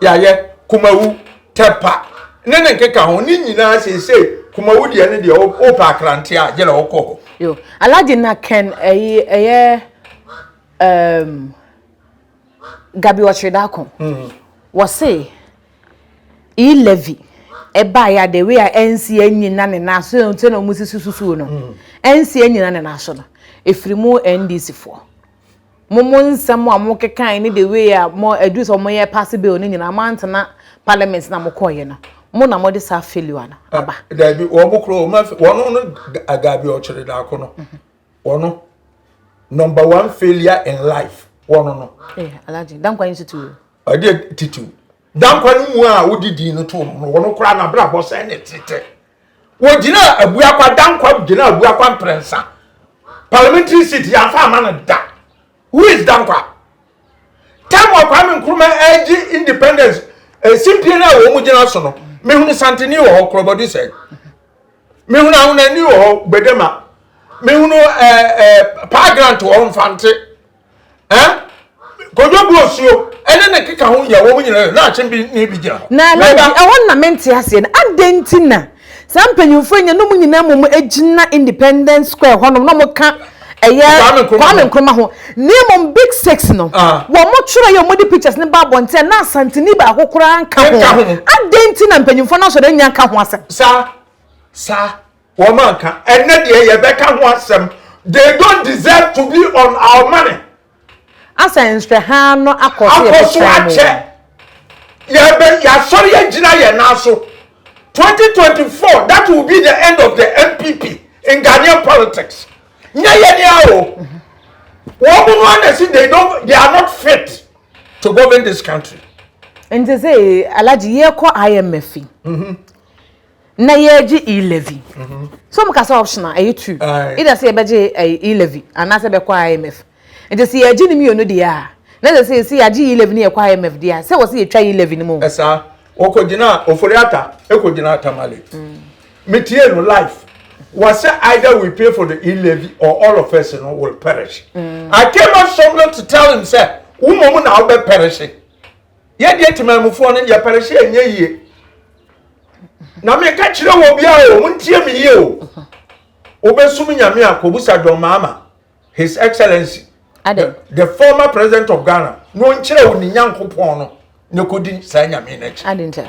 yɛayɛ Kumawu Tɛpa ne ne nkeka ho ne nyinaa seesei Kumawu deɛ ne deɛ wopɛ akrante a gyina wokɔ hɔ. Yo, Alhaji na Ken ɛyi ɛyɛ Gabi Ɔkyerɛdako. Wɔse e-levy ɛbaeɛ a the way a ɛnsi anyina ne nan so sɛ na wɔn sisi susuo no ɛnsi anyina ne nan so no efiri mu NDC foɔ mo mo nsɛm a mo kekae ne the way a mo aduru sɛ wɔn yɛ pass bill ne nyinaa mo antena parliament na mo kɔɔyɛ no mo na mo de saa failure no aba. Dabi wɔn mo kuro wɔn wɔn no Gabi Ɔkyerɛdako no wɔn number one failure in life wɔn no. Ee Alhaji Dankwa Institute. Ɔde titiw Dankwa no mu a wodi din no to no wɔn koraa n'abrabɔ sɛn ne tete wɔgyina Abuakwa Dankwa gyina Abuakwa mprɛnsa parliamentary seat yɛafa ama no da. Who is Dankwa? Time a Kwame Nkrumah ɛgye independence simpie no a wɔn mu gyina so no mehunu Santini wɔ hɔ Korɔbɔdu sɛ mehunu Ahonani wɔ hɔ Gbedema mehunu ɛɛ Paa Grant wɔ hɔ Mfante ɛɛ Kojo Buosuo ɛne ne keka ho yɛ wɔn nyinaa na akyɛn bi ne bi gyina hɔ. Na na ɛhɔ na mente aseɛ no adɛn nti na saa mpanyinfoɔ nyɛ na wɔn nyinaa mmom gyina Independence Square hɔnom na wɔka ɛyɛ Kwame Nkrumah ho na mmom Big Six no wɔn twerɛ yɛ wɔn de pictures no ba abɔnten na Asanteni baako koraa nka ho adɛn nti na mpanyinfoɔ no asɔre anya nka ho asɛm. Saa saa wɔn anka ɛnɛ deɛ yɛbɛka ho asɛm they don't deserve to be on our money. Asa nsrɛha no akɔ so akɔ so akyɛ yɛbɛ yɛasɔre yɛgyina yɛn nan so 2024 that will be the end of the NPP in Ghanaian politics nyɛ yɛ ni a o wɔn mu no ana si they don't they are not fit to govern this country. Nti sɛ Alhaji yɛkɔ IMF yi na yɛgye e-levy so mo ka sɛ optional ɛyɛ two either sɛ yɛbɛgye e-levy anaasɛ bɛkɔ IMF nti sɛ yɛgye ne mmienu deɛ a na sɛ sɛ sɛ yɛagye e-levy ne yɛkɔ IMF deɛ a sɛ wɔ sɛ yɛtwa e-levy no mu. Ɛsaa wɔkɔgyina Ofori Atta ɛkɔgyina Tamale metie no live wɔsɛ either we pay for the e-levy or all of us no will perish. I came out strongly to tell him sɛ. Wo mmom na wobɛpɛrehye. Yɛdeɛ temanmufoɔ no yɛpɛrehye ɛnyɛ yie. Na meka kyerɛ wɔ biara o, montie me yie o. Wobɛsum Nyame a kɔbusa John Mahama, His Excellency, the former president of Ghana, na ɔnkyerɛ wo ne Nyankopɔn no na kɔdi saa Nyame no akyi.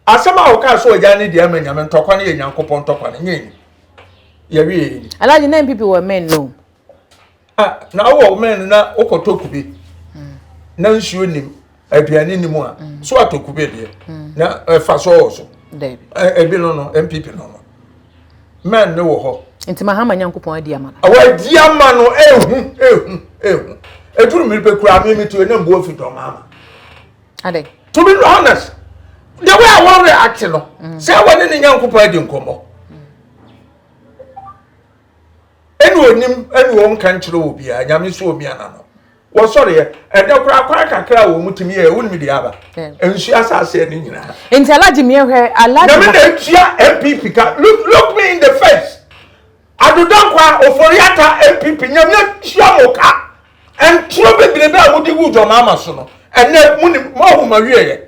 Asɛm a ɔkaa sɛ ɔgya ne deɛ ama Nyame ntɔkwa no yɛ Nyankopɔn ntɔkwa no nyɛ ni. Yɛwie yɛ ni. Alhaji na NPP wɔ men no. Ah, na wowɔ men na wokɔtɔ kube na nsuo nim aduane nim a so atɔ kube deɛ na ɛfa so wɔ so. Ebi no no NPP no no. Men ne wɔ hɔ. Nti Mahama Nyankopɔn adi ama no. Wadi ama no ehu ehu ehu. Eduru mmiri pɛ kura mi mi tu enam bu afi dɔm ama. Adɛn? To be honest, the way a wɔn react no, sɛ wɔne ne Nyankopɔn adi nkɔmmɔ. Ɛna onim, ɛna wɔn nka nkyerɛ wɔ biara, Nyame nso omi ana no. Wɔsɔreɛ, ɛdɛ koraa kwan kakra a wɔn tumi yɛ, wonim deɛ aba. Nsuo asase ɛne nyinaa. Nti Alhaji miɛhwɛ, Alhaji. Nyame na etua NPP ka, look, look me in the face. Addo Dankwa, Ofori-Atta, NPP, Nyame atua mo ka. Ntoro bebrebe a mode guu John Mahama so no, ɛnnɛ monim, moahu m'awieɛ.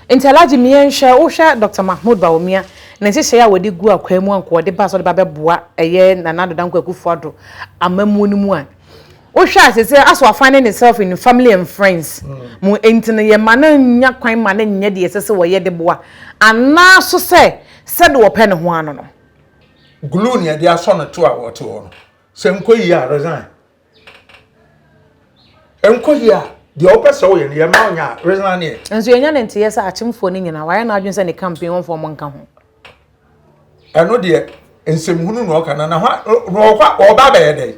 Nti Alhaji Mienhwɛ, wohwɛ Doctor Mahmood Bawumia, ne nhyehyɛeɛ a wɔde gu akwaa mu a nka wɔde ba sɛ wɔde ba bɛboa ɛyɛ Nana Addo Dankwa Akufo-Addo amammuo no mu a, wohwɛ a seesei as wa finding himself in family and friends mu nti no yɛma no nnya kwan ma no nyɛ deɛ ɛsɛ sɛ wɔyɛ de boa anaa so sɛ sɛdeɛ ɔpɛ ne ho ano no. Glue na yɛde asɔ no to a wɔte hɔ no, sɛ nkɔ yie a resign. Ɛnkɔ yie a, deɛ wopɛ sɛ woyɛ no, yɛmma wo nyɛ a, resign ɛ. Nso yɛnya ne nteɛ sɛ akyemfoɔ no nyinaa, wayɛ n'adwene sɛ ne campaign wɔmfa wɔn nka ho. Ɛno deɛ, nsɛmhunu na ɔka na na hɔ na ɔkɔ a, ɔba abɛyɛ dɛn?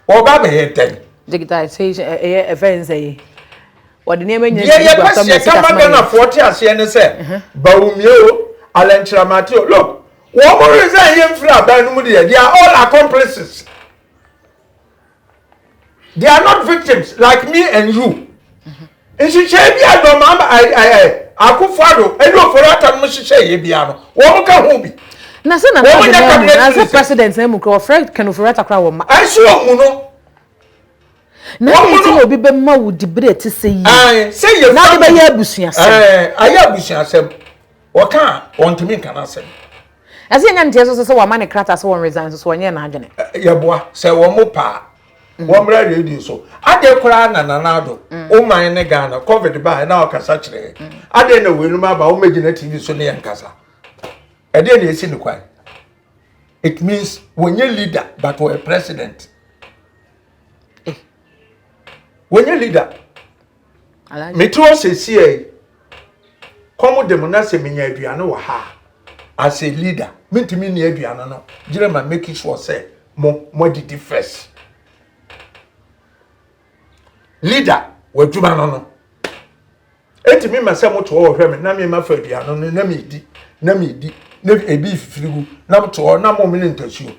Ɔba abɛyɛ dɛn? Digitization ɛyɛ ɛfɛ nsɛ yi. Wɔde nneɛma nyinaa Deɛ yɛpɛ sɛ yɛka ma Ghanafoɔ te aseɛ ne sɛ, Bawumia o, Alan Kyerematen o, look, Wɔn resign yɛ mfiri aban no mu deɛ, they are all accomplices. They are not victims like me and you. Nhyehyɛe bi a dɔm ama Akufo Addo ɛne Ofori Atta nom hyehyɛ yɛ bia no, wɔn ka ho bi. Na sɛ Nana Addo na mu, na sɛ president na mu kura wɔfrɛ Ken Ofori Atta kura wɔn ma. Ɛnso wɔn mu no. Na adɛn nti na obi bɛma wo dibere a ɛte sɛ yie? Ae, sɛ yɛ Na ade bɛyɛ abusuasɛm. Ayɛ abusuasɛm. Wɔka a, wɔntumi nka n'asɛm. Ɛsɛ yɛnya nteɛ so sɛ sɛ wɔama ne krataa sɛ wɔn resign so so wɔnyɛɛ n'adwene. Yɛboa sɛ wɔn pa a, mm. wɔmmra radio so. Adeɛ koraa na Nana Addo, mm. wo man ne Ghana, COVID baa na ɔkasa kyerɛ. Mm. Adeɛ na weinom aba, wɔmmɛgyina TV so ne yɛn kasa. Ɛdeɛ na ɛsi ne kwan. It means wɔnyɛ leader but wɔyɛ president. Eh. Wɔnyɛ leader. Mete hɔ seesia yi, kɔm de mo na sɛ menya aduane wɔ ha a, as a leader, mentumi nni aduane no, gyerɛ ma make sure sɛ mo moadidi first. Leader, w'adwuma no no. Enti mema sɛ moto hɔ hwɛ me na mema fa aduane no na medi na medi na ebi fifiri gu na moto hɔ na mo mene ntasuo.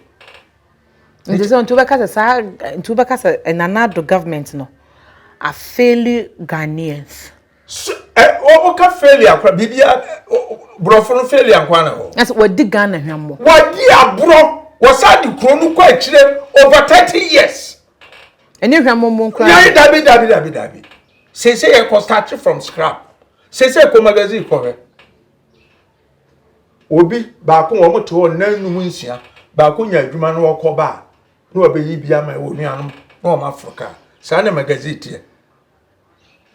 Nti sɛ nti wobɛka sɛ saa nti wobɛka sɛ Nana Addo government no afeeli Ghanaians. So ɛ wɔka failure akora biribia borɔfo no failure nko ana hɔ. Ɛsɛ wɔadi Ghana hwammɔ. Wɔadi aborɔ wɔsan de kuro no kɔ akyire over 30 years. Ɛnyɛ hwammɔ mmɔ koraa. Nyɛ dabi dabi dabi dabi. Sese yɛ kɔ start from scrap. Sese kɔ magazine kɔhwɛ. Obi baako wɔn te hɔ nnan num nsia baako nya adwuma na ɔkɔ ba a na wabɛyi bi ama wɔ nuanom na wɔn aforo kaa. Saa na magazine teɛ.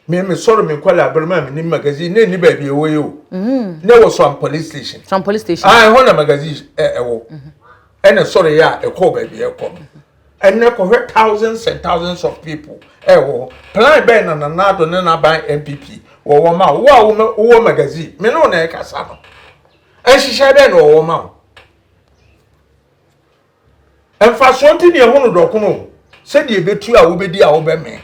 Me me sɔrɔ me nkɔla abere mu a me nim magazine na ɛni baabi ɛwɔ yi o. Na ɛwɔ Swam police station. Swam police station. Ah, ɛhɔ na magazine ɛwɔ. Ɛna sɔrɔ yɛ a ɛkɔɔ baabi ɛkɔ no. Ɛnɛ kɔhwɛ thousands and thousands of people ɛwɔ hɔ. Plan bɛn na Nana Addo ne n'aban NPP wɔwɔ ma wo a wowɔ magazine me ne wo na ɛkasa no. Nhyehyɛ bɛn na wɔwɔ ma wo? Mfasoɔ nti ne ɛho no dɔkono o sɛdeɛ ɛbɛtu a wobɛdi a wobɛmee.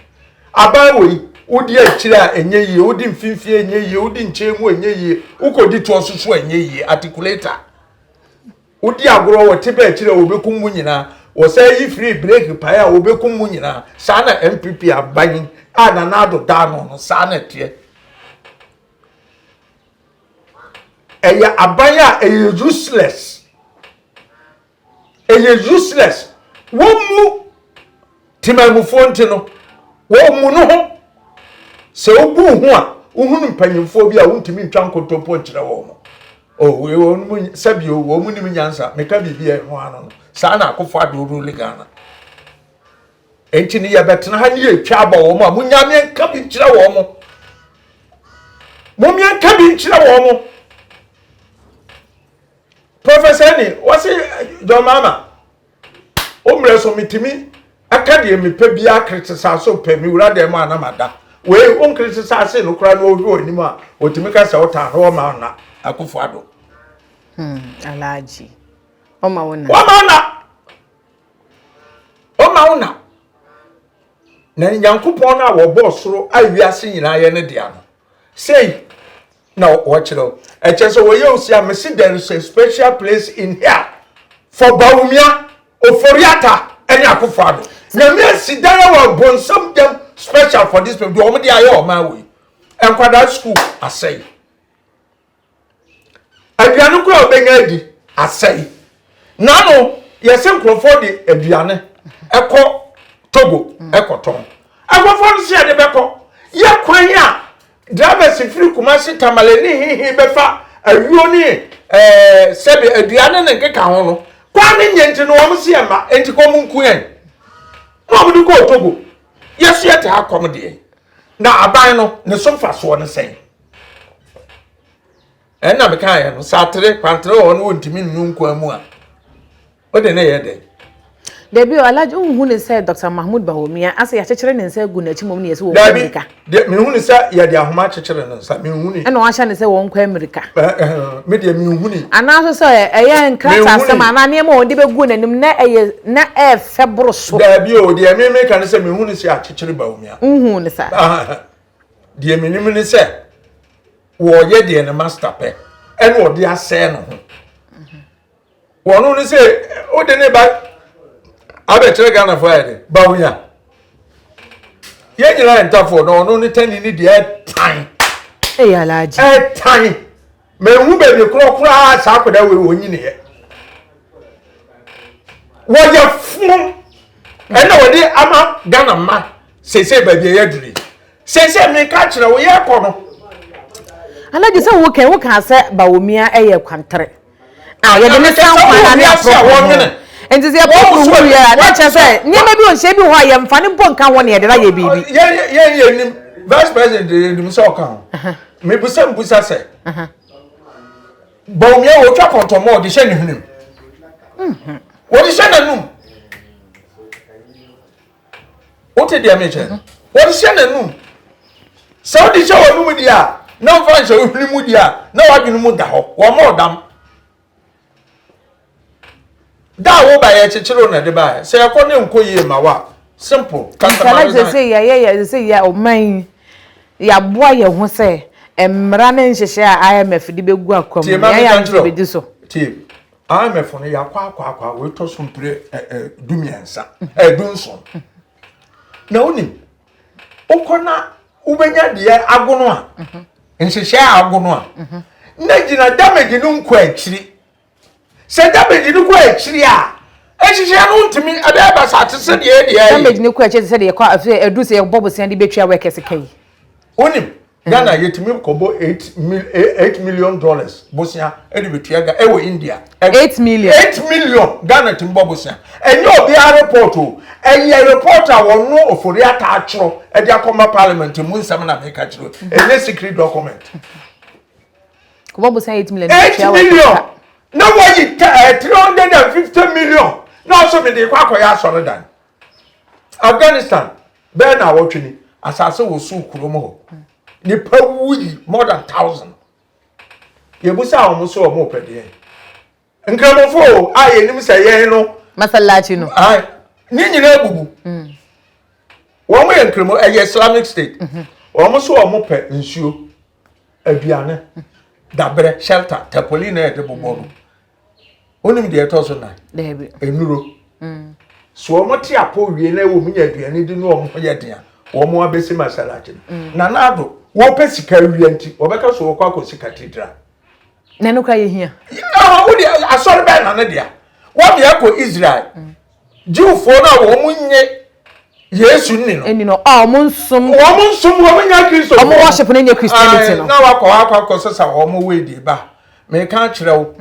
Aban wɔ yi wodi akyire a ɛnyɛ yie, wodi mfimfini ɛnyɛ yie, wodi nkyɛn mu ɛnyɛ yie, wokɔdi toɔ so so ɛnyɛ yie. Articulator. Wodi agorɔ wɔ tebɛ akyire a wɔbɛkum mu nyinaa. Wɔsan yi firi break pae a wɔbɛkum mu nyinaa. Saa na NPP aban a Nana Addo da ano no saa na ɛteɛ. Ɛyɛ aban a ɛyɛ useless. Ɛyɛ useless. Wɔn mu temanmufoɔ nti no. Wɔmmu no ho. Sɛ wobu wo ho a, wohunu mpanyimfoɔ bi a wontumi ntwa nkontompo nkyerɛ wɔn. Oh, wɔn mu sɛbi o, wɔn mu nim nyansa. Meka biribi a ɛho ano no. Saa na Akufo Addo rule Ghana. Enti no yɛbɛtena ha ne yɛtwa abɔ wɔn a munya meɛnka bi nkyerɛ wɔn mo. Momeɛnka bi nkyerɛ wɔn mo. Professor ni, wɔse John Mahama, Wo mmerɛ so metumi ɛka deɛ mepɛ biara criticize pɛ me wura dɛm a na mada. Wei wo criticize no koraa na ɔhwɛ w'anim a ɔtumi ka sɛ wotaa no ɔma wo na Akufo Addo. Alhaji. Ɔma wo na. Ɔma wo na. Ɔma wo na. Na Nyankopɔn no a wɔbɔɔ soro a wiase nyinaa yɛ ne dea no. Sei na wɔkyerɛ wo. Ɛkyɛ sɛ wɔyɛ wo si a mese there is a special place in here for Bawumia, Ofori-Atta ɛne Akufo-Addo. Nyame asi dan wɔ bonsam dam special for this people. Deɛ wɔn de ayɛ ɔman wei. Nkwadaa school asɛe. Aduane koraa a wobɛnya adi asɛe. N'ano yɛsɛ nkurɔfoɔ de aduane ɛkɔ Togo ɛkɔtɔn. Nkurɔfoɔ no sɛ yɛde bɛkɔ. Yɛ kwan a drivers firi Kumasi, Tamale ne hehe bɛfa ayuo ne ɛɛ sɛbe aduane ne nkeka ho no. Kwan no nyɛ nti no wɔn se yɛmma nti kɔ wɔn nku yɛn. Na wɔn de kɔɔ Togo. Yɛso yɛte ha kɔm deɛ. Na aban no ne so mfasoɔ ne sɛn? Ɛnna mekaeɛ no, sɛ atere, kwantere wɔ hɔ na wɔntumi nnu nkwa mu a, wode ne yɛ dɛn? Dabi o, Alhaji, wonhu ne sɛ Dr. Mahmood Bawumia asɛ yɛakyekyere ne nsa agu n'akyi mmom ne yɛsɛ wɔnkɔ Amerika? Dabi, mehu ne sɛ yɛde ahoma akyekyere ne nsa, menhu ne. Ɛna wɔahyɛ ne sɛ wɔnkɔ Amerika. Me deɛ menhu ne. Anaa nso sɛ ɛyɛ nkrataa asɛm anaa nneɛma a wɔde bɛgu n'anim na ɛyɛ na ɛɛfɛ boro so. Dabi o, deɛ me meka ne sɛ mehu ne sɛ yɛakyekyere Bawumia. Wonhu ne saa? Deɛ menim ne sɛ wɔyɛ deɛ ne master pɛ ɛna ɔde asɛe ne ho. Wɔn no sɛ wode ne ba abɛkyerɛ Ghanafoɔ ayɛ de Bawumia. Yɛn nyinaa yɛ ntafoɔ na ɔno ne tani ne deɛ ɛtan. Ɛyɛ alagye. Ɛtan. Mehu baabi korɔ koraa saa akwadaa wei wɔ nyiniɛ. Wɔyɛ funu ɛna wɔde ama Ghana mma seesei baabi a yɛaduru yi. Seesei meka kyerɛ wo yɛrekɔ no. Alagye sɛ wo kɛ wo kaa sɛ Bawumia ɛyɛ kwantere. A yɛde ne san kwan na ne aporɔ ho. Nti sɛ yɛpɔ ho wie a na kyerɛ sɛ nneɛma bi wɔ nhyɛ bi wɔ hɔ a yɛmfa ne mpo nka ho na yɛde no ayɛ biribi. Yɛn yɛn yɛn nim vice president yɛn nim sɛ ɔka ho. Mebusa mbusa sɛ. Bawumia wɔtwa kɔntɔmmɔ ɔde hyɛ ne hwenem. Wɔde hyɛ n'anum. Wote deɛ mekyɛ no? Wɔde hyɛ n'anum. Sɛ wode hyɛ w'anum deɛ a, na mfa nhyɛ wo hwene mu deɛ a, na w'adwene mu da hɔ. Wɔmmɔ ɔdam. Da a woba yɛkyekyere wo na ɛde baeɛ. Sɛ ɛkɔ ne nkɔ yie ma wo a, simple. Nkala sɛ sɛ yɛyɛ yɛ sɛ yɛ ɔman yi yɛaboa yɛn ho sɛ mmara ne nhyehyɛ a IMF de bɛgu akwa mu no yɛn yɛ bɛdi so. Tie, IMF no yɛakɔ akɔ akɔ a wɔatɔ so mpire 13 17. Na wonim wokɔ na wobɛnya deɛ agono a nhyehyɛ a agono a na gyina damage no nkɔ akyiri. Sɛ damage no kɔ akyiri a nhyehyɛ no ntumi ɛbɛyɛ basa te sɛ deɛ deɛ damage no kɔ akyiri te sɛ deɛ ɛkɔ ɛduru sɛ yɛbɔ bosea de bɛtua workers ka yi. Wonim Ghana yɛtumi kɔbɔ $8 million bosea ɛde bɛtua ga ɛwɔ India. 8 million. 8 million Ghana tumi bɔ bosea. Ɛnyɛ obiara report o, ɛyɛ report a wɔn Ofori Atta atwerɛ ɛde akɔma parliament mu nsɛm na meka kyerɛ, ɛnyɛ secret document. Kɔbɔ bosea 8 million. 8 million na wɔyi 350 million na ɔsɔ mi de kɔ akɔyɛ asɔredan. Afghanistan bɛɛ na awɔtwe ni asase wɔ suu kurom hɔ, nipa wuyi more than 1,000. Yɛbusa wɔn so wɔn pɛ deɛ nkramofo a yɛnim sɛ yɛn no Masalachi no. Ayi ne nyinaa bubu. Wɔn yɛ nkramo, ɛyɛ Islamic State. Wɔn so wɔn pɛ nsuo, aduane, dabrɛ, shelter, tarpaulin na yɛde bobɔ no. Wonim deɛ ɛtɔ so nan? Daabi. Nnuro so wɔn te apɔ wie na wɔn nya aduane di na wɔn ho yɛ den a, wɔn abɛsi masalachi no. Nana Addo wɔpɛ sika awia nti wɔbɛka so wɔkɔ akɔsi cathedral. Na ɛno kora yɛ hia. Wode asɔre bɛn na ne dea wɔn yɛ kɔ Israel Jewfoɔ no a wɔn nye. Yesu nni no. Nni no. A wɔn nsom. Wɔn nsom wɔn nyɛ Kristo. Wɔn worship no nyɛ Christianity no. Na wakɔ akɔ akɔ sesa wɔn wei de ba. Meka akyerɛ wo.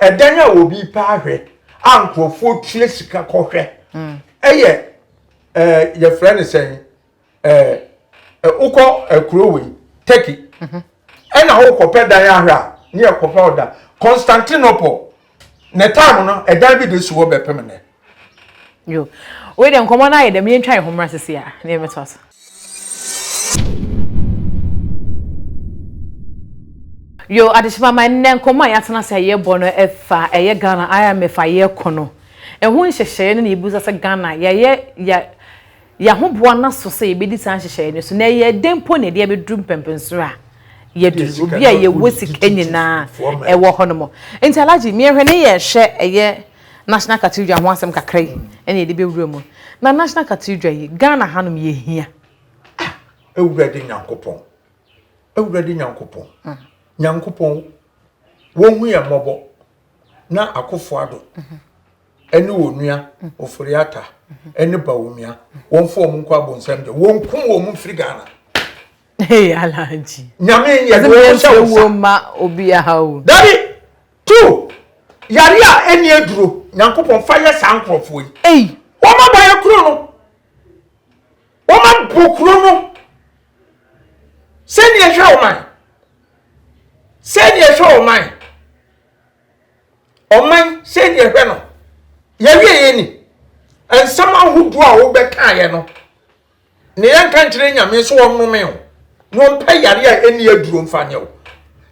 Ɛdan a obi pɛ ahwɛ a nkurɔfoɔ tua sika kɔhwɛ. Ɛyɛ ɛɛ yɛfrɛ no sɛn ɛɛ wokɔ kuro wei Turkey. Ɛna wokɔpɛ dan ahwɛ a ne yɛkɔpɛ ɔda Constantinople. Ne time no ɛdan bi de si hɔ bɛpem nnɛ. Yo. Wei deɛ nkɔmmɔ no ayɛ dɛm yɛntwa yɛn ho mmra sisi a na yɛmmɛtoa so. Yo, adehyema ma nnɛ nkɔmmɔ a yɛatena ase a yɛbɔ no ɛfa ɛyɛ Ghana IMF a yɛkɔ no ɛho nhyehyɛeɛ no na yɛbisa sɛ Ghana yɛayɛ yɛ Yɛahoboa no aso sɛ yɛbɛdi saa nhyehyɛeɛ no so, na ɛyɛɛ dɛn mpo na yɛde abɛduru mpɛnpɛnsoɔ a yɛaduru, obi a yɛwɔ sika nyinaa ɛwɔ hɔ nom. Nti Alhaji, meɛhwɛ ne yɛrehwɛ ɛyɛ National Cathedral ho asɛm kakra yi ɛna yɛde bɛwura mu. Na National Cathedral yi, Ghana hanom yɛhia. Ah, Awurade Nyankopɔn, Awurade Nyankopɔn, Nyankopɔn, wɔnhu yɛn mmɔbɔ na Akufo Addo ɛne onua Ofori-Atta ɛne Bawumia wɔn fo wɔn nkɔ abonsam gya wɔn kum wɔn mfiri Ghana. Hey, Alhaji. Nyame yɛ de wɔn hyɛ wɔn nsa. Ma obi aha o. Dabi two yare a ɛni aduro Nyankopɔn fa yɛ saa nkorɔfoɔ yi. Ei. Wɔn aba yɛ kuro no. Wɔn abɔ kuro no. Sɛnea ɛhwɛ ɔman. Sɛnea ɛhwɛ ɔman. Ɔman, sei ne yɛhwɛ no. Yɛwieɛ ni, nsɛm ahodoɔ a wobɛkaeɛ no, ne yɛnka nkyerɛ Nyame sɛ ɔnnome wo, na ɔmpɛ yareɛ a ɛnni aduro mfa nyɛ wo.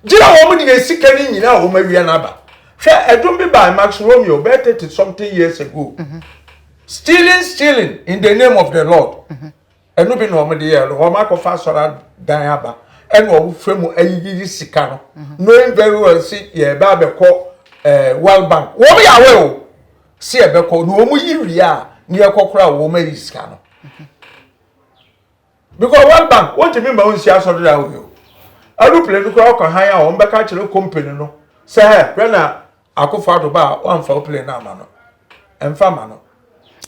Gyina wɔn de yɛn sika no nyinaa a wɔn awia no aba. Hwɛ, ɛdwom bi baa Max Romeo bɛyɛ 30 something years ago. Stealing, stealing in the name of the Lord. Ɛno bi na wɔn de yɛɛ no, wɔn akɔfa asɔre adan aba, ɛna wɔn fɛ mu ayiyiyi sika no, knowing very well si yɛbɛ abɛkɔ ɛɛ World Bank, wɔn yɛ awɛ o, si yɛbɛkɔ, na wɔn yi wie a, ne yɛkɔ koraa wɔn ayi sika no. Because World Bank, wɔn ntumi mma wɔn nsi asɔre dan wɔ yi o. Aeroplane no koraa ɔkɔ han a wɔn bɛka akyerɛ company no sɛ hɛ, hwɛ na Akufo Addo ba a wamfa wo plane no ama no. Ɛmfa ma no.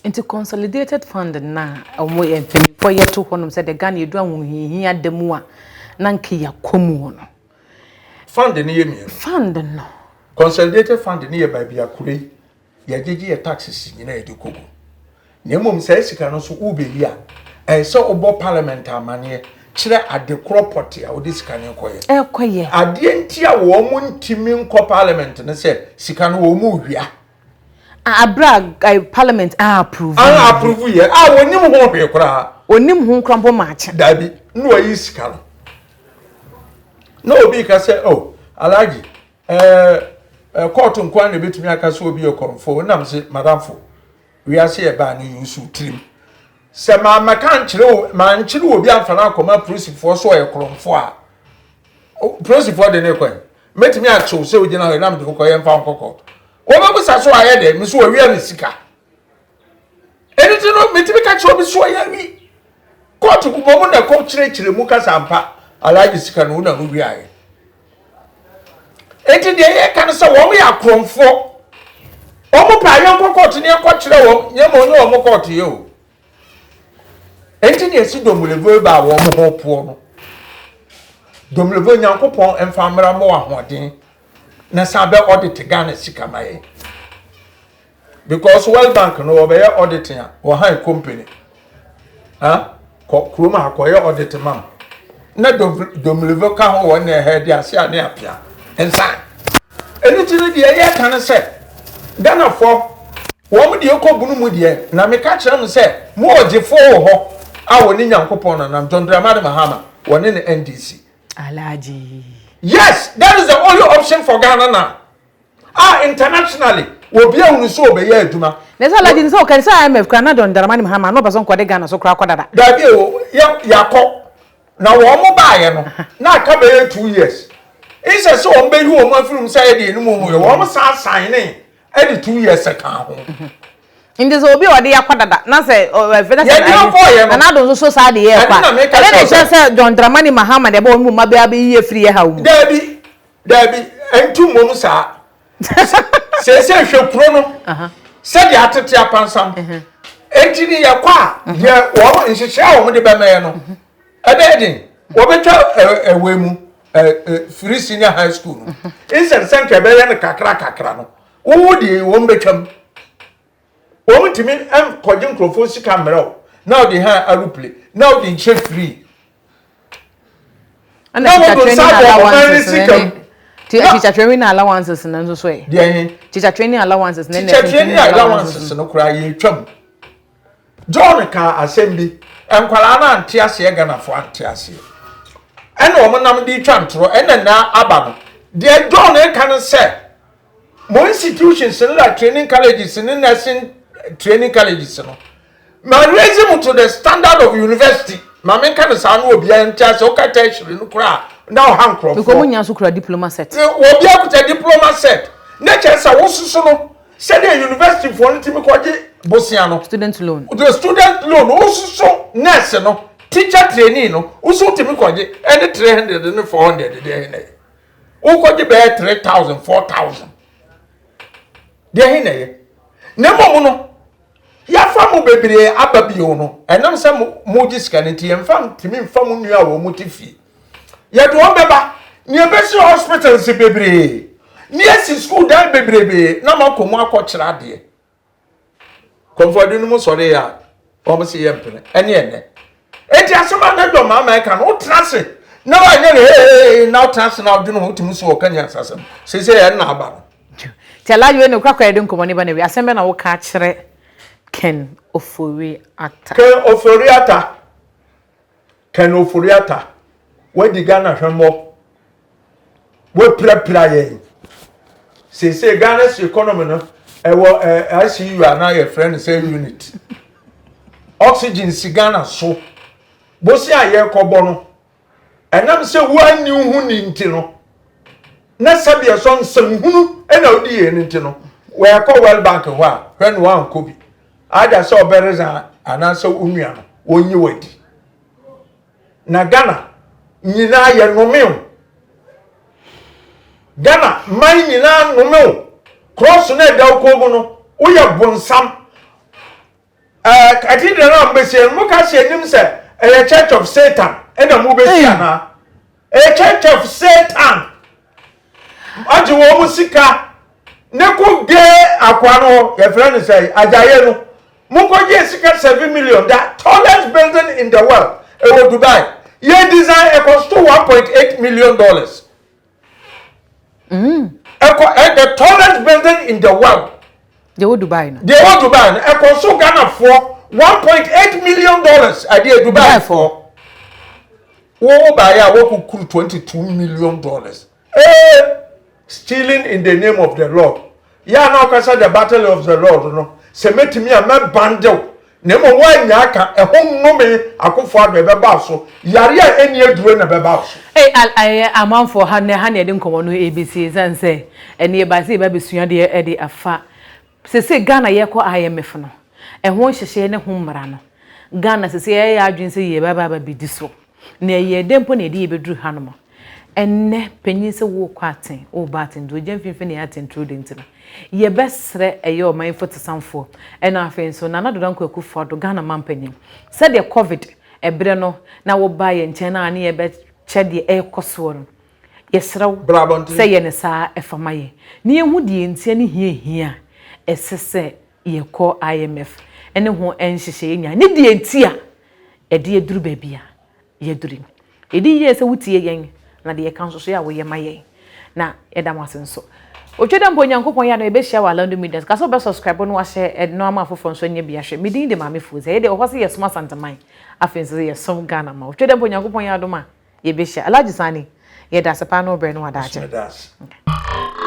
Nti consolidated fund no a wɔn yɛ mpanyinfoɔ yɛ to hɔnom sɛ deɛ Ghana yɛdu ahohiahia da mu a na nka yɛakɔ mu no. Fund no yɛ mmienu. Fund no. Consolidated fund no yɛ baabi a kuro yi yɛgyegye yɛ taxes nyinaa yɛde kɔ gu. Na mmom saa sika no nso wobɛyi a, ɛyɛ sɛ wobɔ parliament amaneɛ kyerɛ ade korɔ pɔte a wode sika no rekɔyɛ. Ɛrekɔyɛ. Adeɛ nti a wɔn ntumi nkɔ parliament no sɛ sika no wɔn rewia. Abere a parliament a approve. A approve yɛ a wɔnim ho hwee koraa. Wɔnim ho koraa mpo maakye. Dabi na wɔyi sika no. Na obi ka sɛ oh Alhaji ɛɛ kɔɔto nkoa na ebetumi aka sɛ obi yɛ kɔmfo nam se madamfo. Wiase yɛ baa no use wo tirim. Sɛ mammɛka ankyerɛ wo, mankyere obi amfa no ankɔma apolisifoɔ sɛ ɔyɛ korɔmfoɔ a, polisifoɔ de ne kwan. Mɛtumi akye wo sɛ wogyina hɔ yi na mede wo kɔ yɛmfa wo nkɔ kɔɔto. Wɔbɛbusa sɛ wayɛ dɛn, me so wɔawia me sika. Ɛno nti no, metumi ka kyerɛ obi sɛ ɔyɛ awi. Kɔɔto bobɔ mu na ɛkɔ kyerɛkyerɛ mu kasa ampa, Alhaji sika no wo na wowiaeɛ. Enti deɛ yɛka no sɛ wɔn yɛ akorɔmfoɔ. Wɔn pɛ a yɛnkɔ kɔɔto ne yɛnkɔ kyerɛ wɔn, nyɛ ma ɔne wɔn kɔɔto yɛ o. Enti na yɛsi Domelevo ba a wɔn ho poɔ no. Domelevo Nyankopɔn mfa mmra mmɔ ahoɔden na san bɛ audit Ghana sika ma yɛn. Because World Bank no wɔbɛyɛ auditing a wɔhan company. Ha kɔ kurom ha kɔyɛ audit ma m. Na Domelevo ka ho wɔn na ɛhɛ de ase a ne apia nsa. Ɛno ti no deɛ yɛka no sɛ Ghanafoɔ wɔn deɛ kɔ bunu mu deɛ na meka kyerɛ mo sɛ mo ɔgyefoɔ wɔ hɔ a wɔne Nyankopɔn nanam John Dramani Mahama wɔne ne NDC. Alhaji. Yes, that is the only option for Ghana now. A internationally obi ahunu sɛ ɔbɛyɛ adwuma. Na sɛ Alhaji sɛ ɔka sɛ IMF kura na John Dramani Mahama na ɔpɛ sɛ nkɔde Ghana so koraa kɔ dada. Dabi o, yɛ yakɔ na wɔn mo baayɛ no na aka bɛyɛ 2 years. Nsɛ sɛ wɔn bɛyi wɔn afiri mu sɛ yɛ deɛ anim ho yɛ wɔn san sign ne ɛde 2 years ka ho. Nti sɛ obi a ɔde akɔ dada na sɛ ɛfɛ na sɛ Yɛde akɔɔyɛ no. Nana Addo nso so saa de yɛ ɛkɔ Ɛno na a meka ɛdɛ na kyerɛ ɛkyerɛ sɛ John Dramani Mahama deɛ ɛbɛ wɔn mu mma bɛyɛ abɛyi afiri yɛ ha mu. Dabi dabi ɛntu mmom saa. Seesei hwɛ kuro no sɛdeɛ atete apansam. Enti ne yɛkɔ a, deɛ wɔn nhyehyɛ a wɔn de bɛma yɛ no, ɛbɛyɛ den. Wɔbɛtwa ɛwɛ mu free senior high school no. Instead sɛ nka ɛbɛyɛ no kakra kakra no, wowo deɛ wɔn bɛtwam. Wɔn ntumi nkɔgye nkurɔfoɔ sika mmerɛ wo na wɔde ha aeroplane na wɔde nkyɛ free. Na wɔde nsa abɔ ɔman ne sika mu. Teacher training allowances no nso so ɛ. Deɛ he? Teacher training allowances ne Teacher training allowances no koraa yɛtwam. John kaa asɛm bi, nkwadaa no ante aseɛ, Ghanafoɔ ante aseɛ. Ɛna wɔn nam de twa ntorɔ, ɛna na aba no. Deɛ John reka no sɛ, mo institutions no like training colleges ne nursing training colleges no, ma raise mo to the standard of university. Ma menka no saa no obiara nte aseɛ, woka tertiary no koraa na ɔha nkurɔfoɔ. Because mo nyinaa nso kura diploma set. Obiara kuta diploma set. Ne kyerɛ sɛ wososo no, sɛdeɛ university foɔ no tumi kɔgye bosea no. Student loan. The student loan, wososo nurse no, teacher trainee no, woso tumi kɔgye ɛne 300 ne 400 deɛ ɛyɛ. Wokɔgye bɛyɛ 3000, 4000. Deɛ he na ɛyɛ. Na mmom no, yɛafa mo bebree aba bio no, ɛnam sɛ mo mogye sika no nti, yɛmfa ntumi mfa mo nua a wɔn mo te fie. Yɛde wɔn bɛba, na yɛbɛsi hospitals bebree, na yɛasi school dan bebrebe, na moakɔ mu akɔkyerɛ adeɛ. Kɔmfoɔde no mu sɔre a, wɔn se yɛ mpene, ɛne ɛnɛ. Enti asɛm a na John Mahama ɛka no, wotena ase na wanyɛ no hee na wotena ase na wodwene ho, wotumi so wɔka nyansasɛm. Seesei ɛnna aba no. Nti Alhaji wei no kora kora yɛde nkɔmmɔ no ba na wie. Asɛm bɛ na woka akyerɛ Ken Ofori Atta? Ken Ofori Atta, Ken Ofori Atta, wadi Ghana hwɛmmɔ, wapirapira yɛn. Seesei Ghana's economy no, ɛwɔ ICU anaa yɛfrɛ no sɛ unit. Oxygen si Ghana so. Bosia a yɛrekɔbɔ no, ɛnam sɛ woanni wo ho ni nti no, na sɛdeɛ sɔ nsɛmhunu na wodi yɛn no nti no, wɔɛkɔ World Bank hɔ a, hwɛ no woankɔ bi. Ada sɛ ɔbɛreza anaasɛ wo nua no, wɔnyi wadi. Na Ghana nyinaa yɛnome wo. Ghana man nyinaa nome wo. Cross no ɛda wo kɔn mu no, woyɛ bonsam. Ɛɛ cathedral a mobɛsi no, moka sɛ anim sɛ ɛyɛ Church of Satan ɛna mobɛsi anaa? Ɛyɛ Church of Satan. Agye wɔn mo sika ne ko gay akoa no hɔ, yɛfrɛ no sɛ agyaeɛ no. Mokɔgye sika 7 million, the tallest building in the world, ɛwɔ Dubai. Yɛ design ɛkɔ so 1.8 million dollars. Ɛkɔ ɛ the tallest building in the world. Deɛ ɛwɔ Dubai no. Deɛ ɛwɔ Dubai no ɛkɔ so Ghanafoɔ 1.8 million dollars adeɛ Dubai foɔ. Wo wo baayɛ a wɔkukuru 22 million dollars. Ee stealing in the name of the Lord. Yɛ a na ɔkasa the battle of the Lord no sɛ mɛtumi a mɛbandew na mmom woannya aka ɛho nnome Akufo Addo ɛbɛba wo so yare a ɛnni aduro na ɛbɛba wo so. Ei al ɛyɛ amanfoɔ ha nnɛ ha na yɛde nkɔmmɔ no ɛrebɛsie ɛsiane sɛ ɛnne yɛbae sɛ yɛba abɛsua adeɛ de afa Sesei Ghana yɛkɔ IMF no ɛho nhyehyɛɛ ne ho mmara no Ghana sesei yɛayɛ yɛn adwene sɛ yɛbɛba aba bɛdi so na ɛyɛɛ dɛn mpo na yɛde yɛbɛduru hanom ɛnnɛ panyin sɛ worekɔ aten woreba aten nti ogya mfimfini yɛ aten turo de nti no yɛbɛsrɛ ɛyɛ ɔman fotosanfoɔ ɛna afei nso Nana Addo Dankwa Akufo Addo Ghana manpanyin sɛdeɛ covid ɛberɛ no na wobaa yɛn nkyɛn na ne yɛbɛkyɛ deɛ ɛrekɔ soɔ no Yɛsrɛ wo Bra abɔnten. sɛ yɛ no saa fa ma yɛn, na yɛnhu deɛ ntia ne hia hia a ɛsɛ sɛ yɛkɔ IMF ne ho nhyehyɛeɛ nyinaa, ne deɛ nti a ɛde aduru baabi a yɛaduru yi. Ɛdi yie sɛ wotie yɛn, na deɛ yɛka nso so yɛ a woyɛ ma yɛn. Na yɛda mo ase nso. Otwa dɛ mpo Onyankopɔn yɛ adom yɛbɛhyia wɔ Alando Media so. Ka sɛ wobɛ subscribe na wahyɛ no ama afoforɔ nso anya bi ahwɛ. Me din de Maame Foods. Ɛyɛ deɛ wɔ hɔ sɛ yɛsom Asanteman, afei nso yɛsom Ghana ma. Otwa dɛ mpo Onyankopɔn yɛ adom a yɛbɛhyia. Alhaji Sani, yɛda ase paa ne wo berɛ ne w'adagyeɛ. Meda ase. Okay.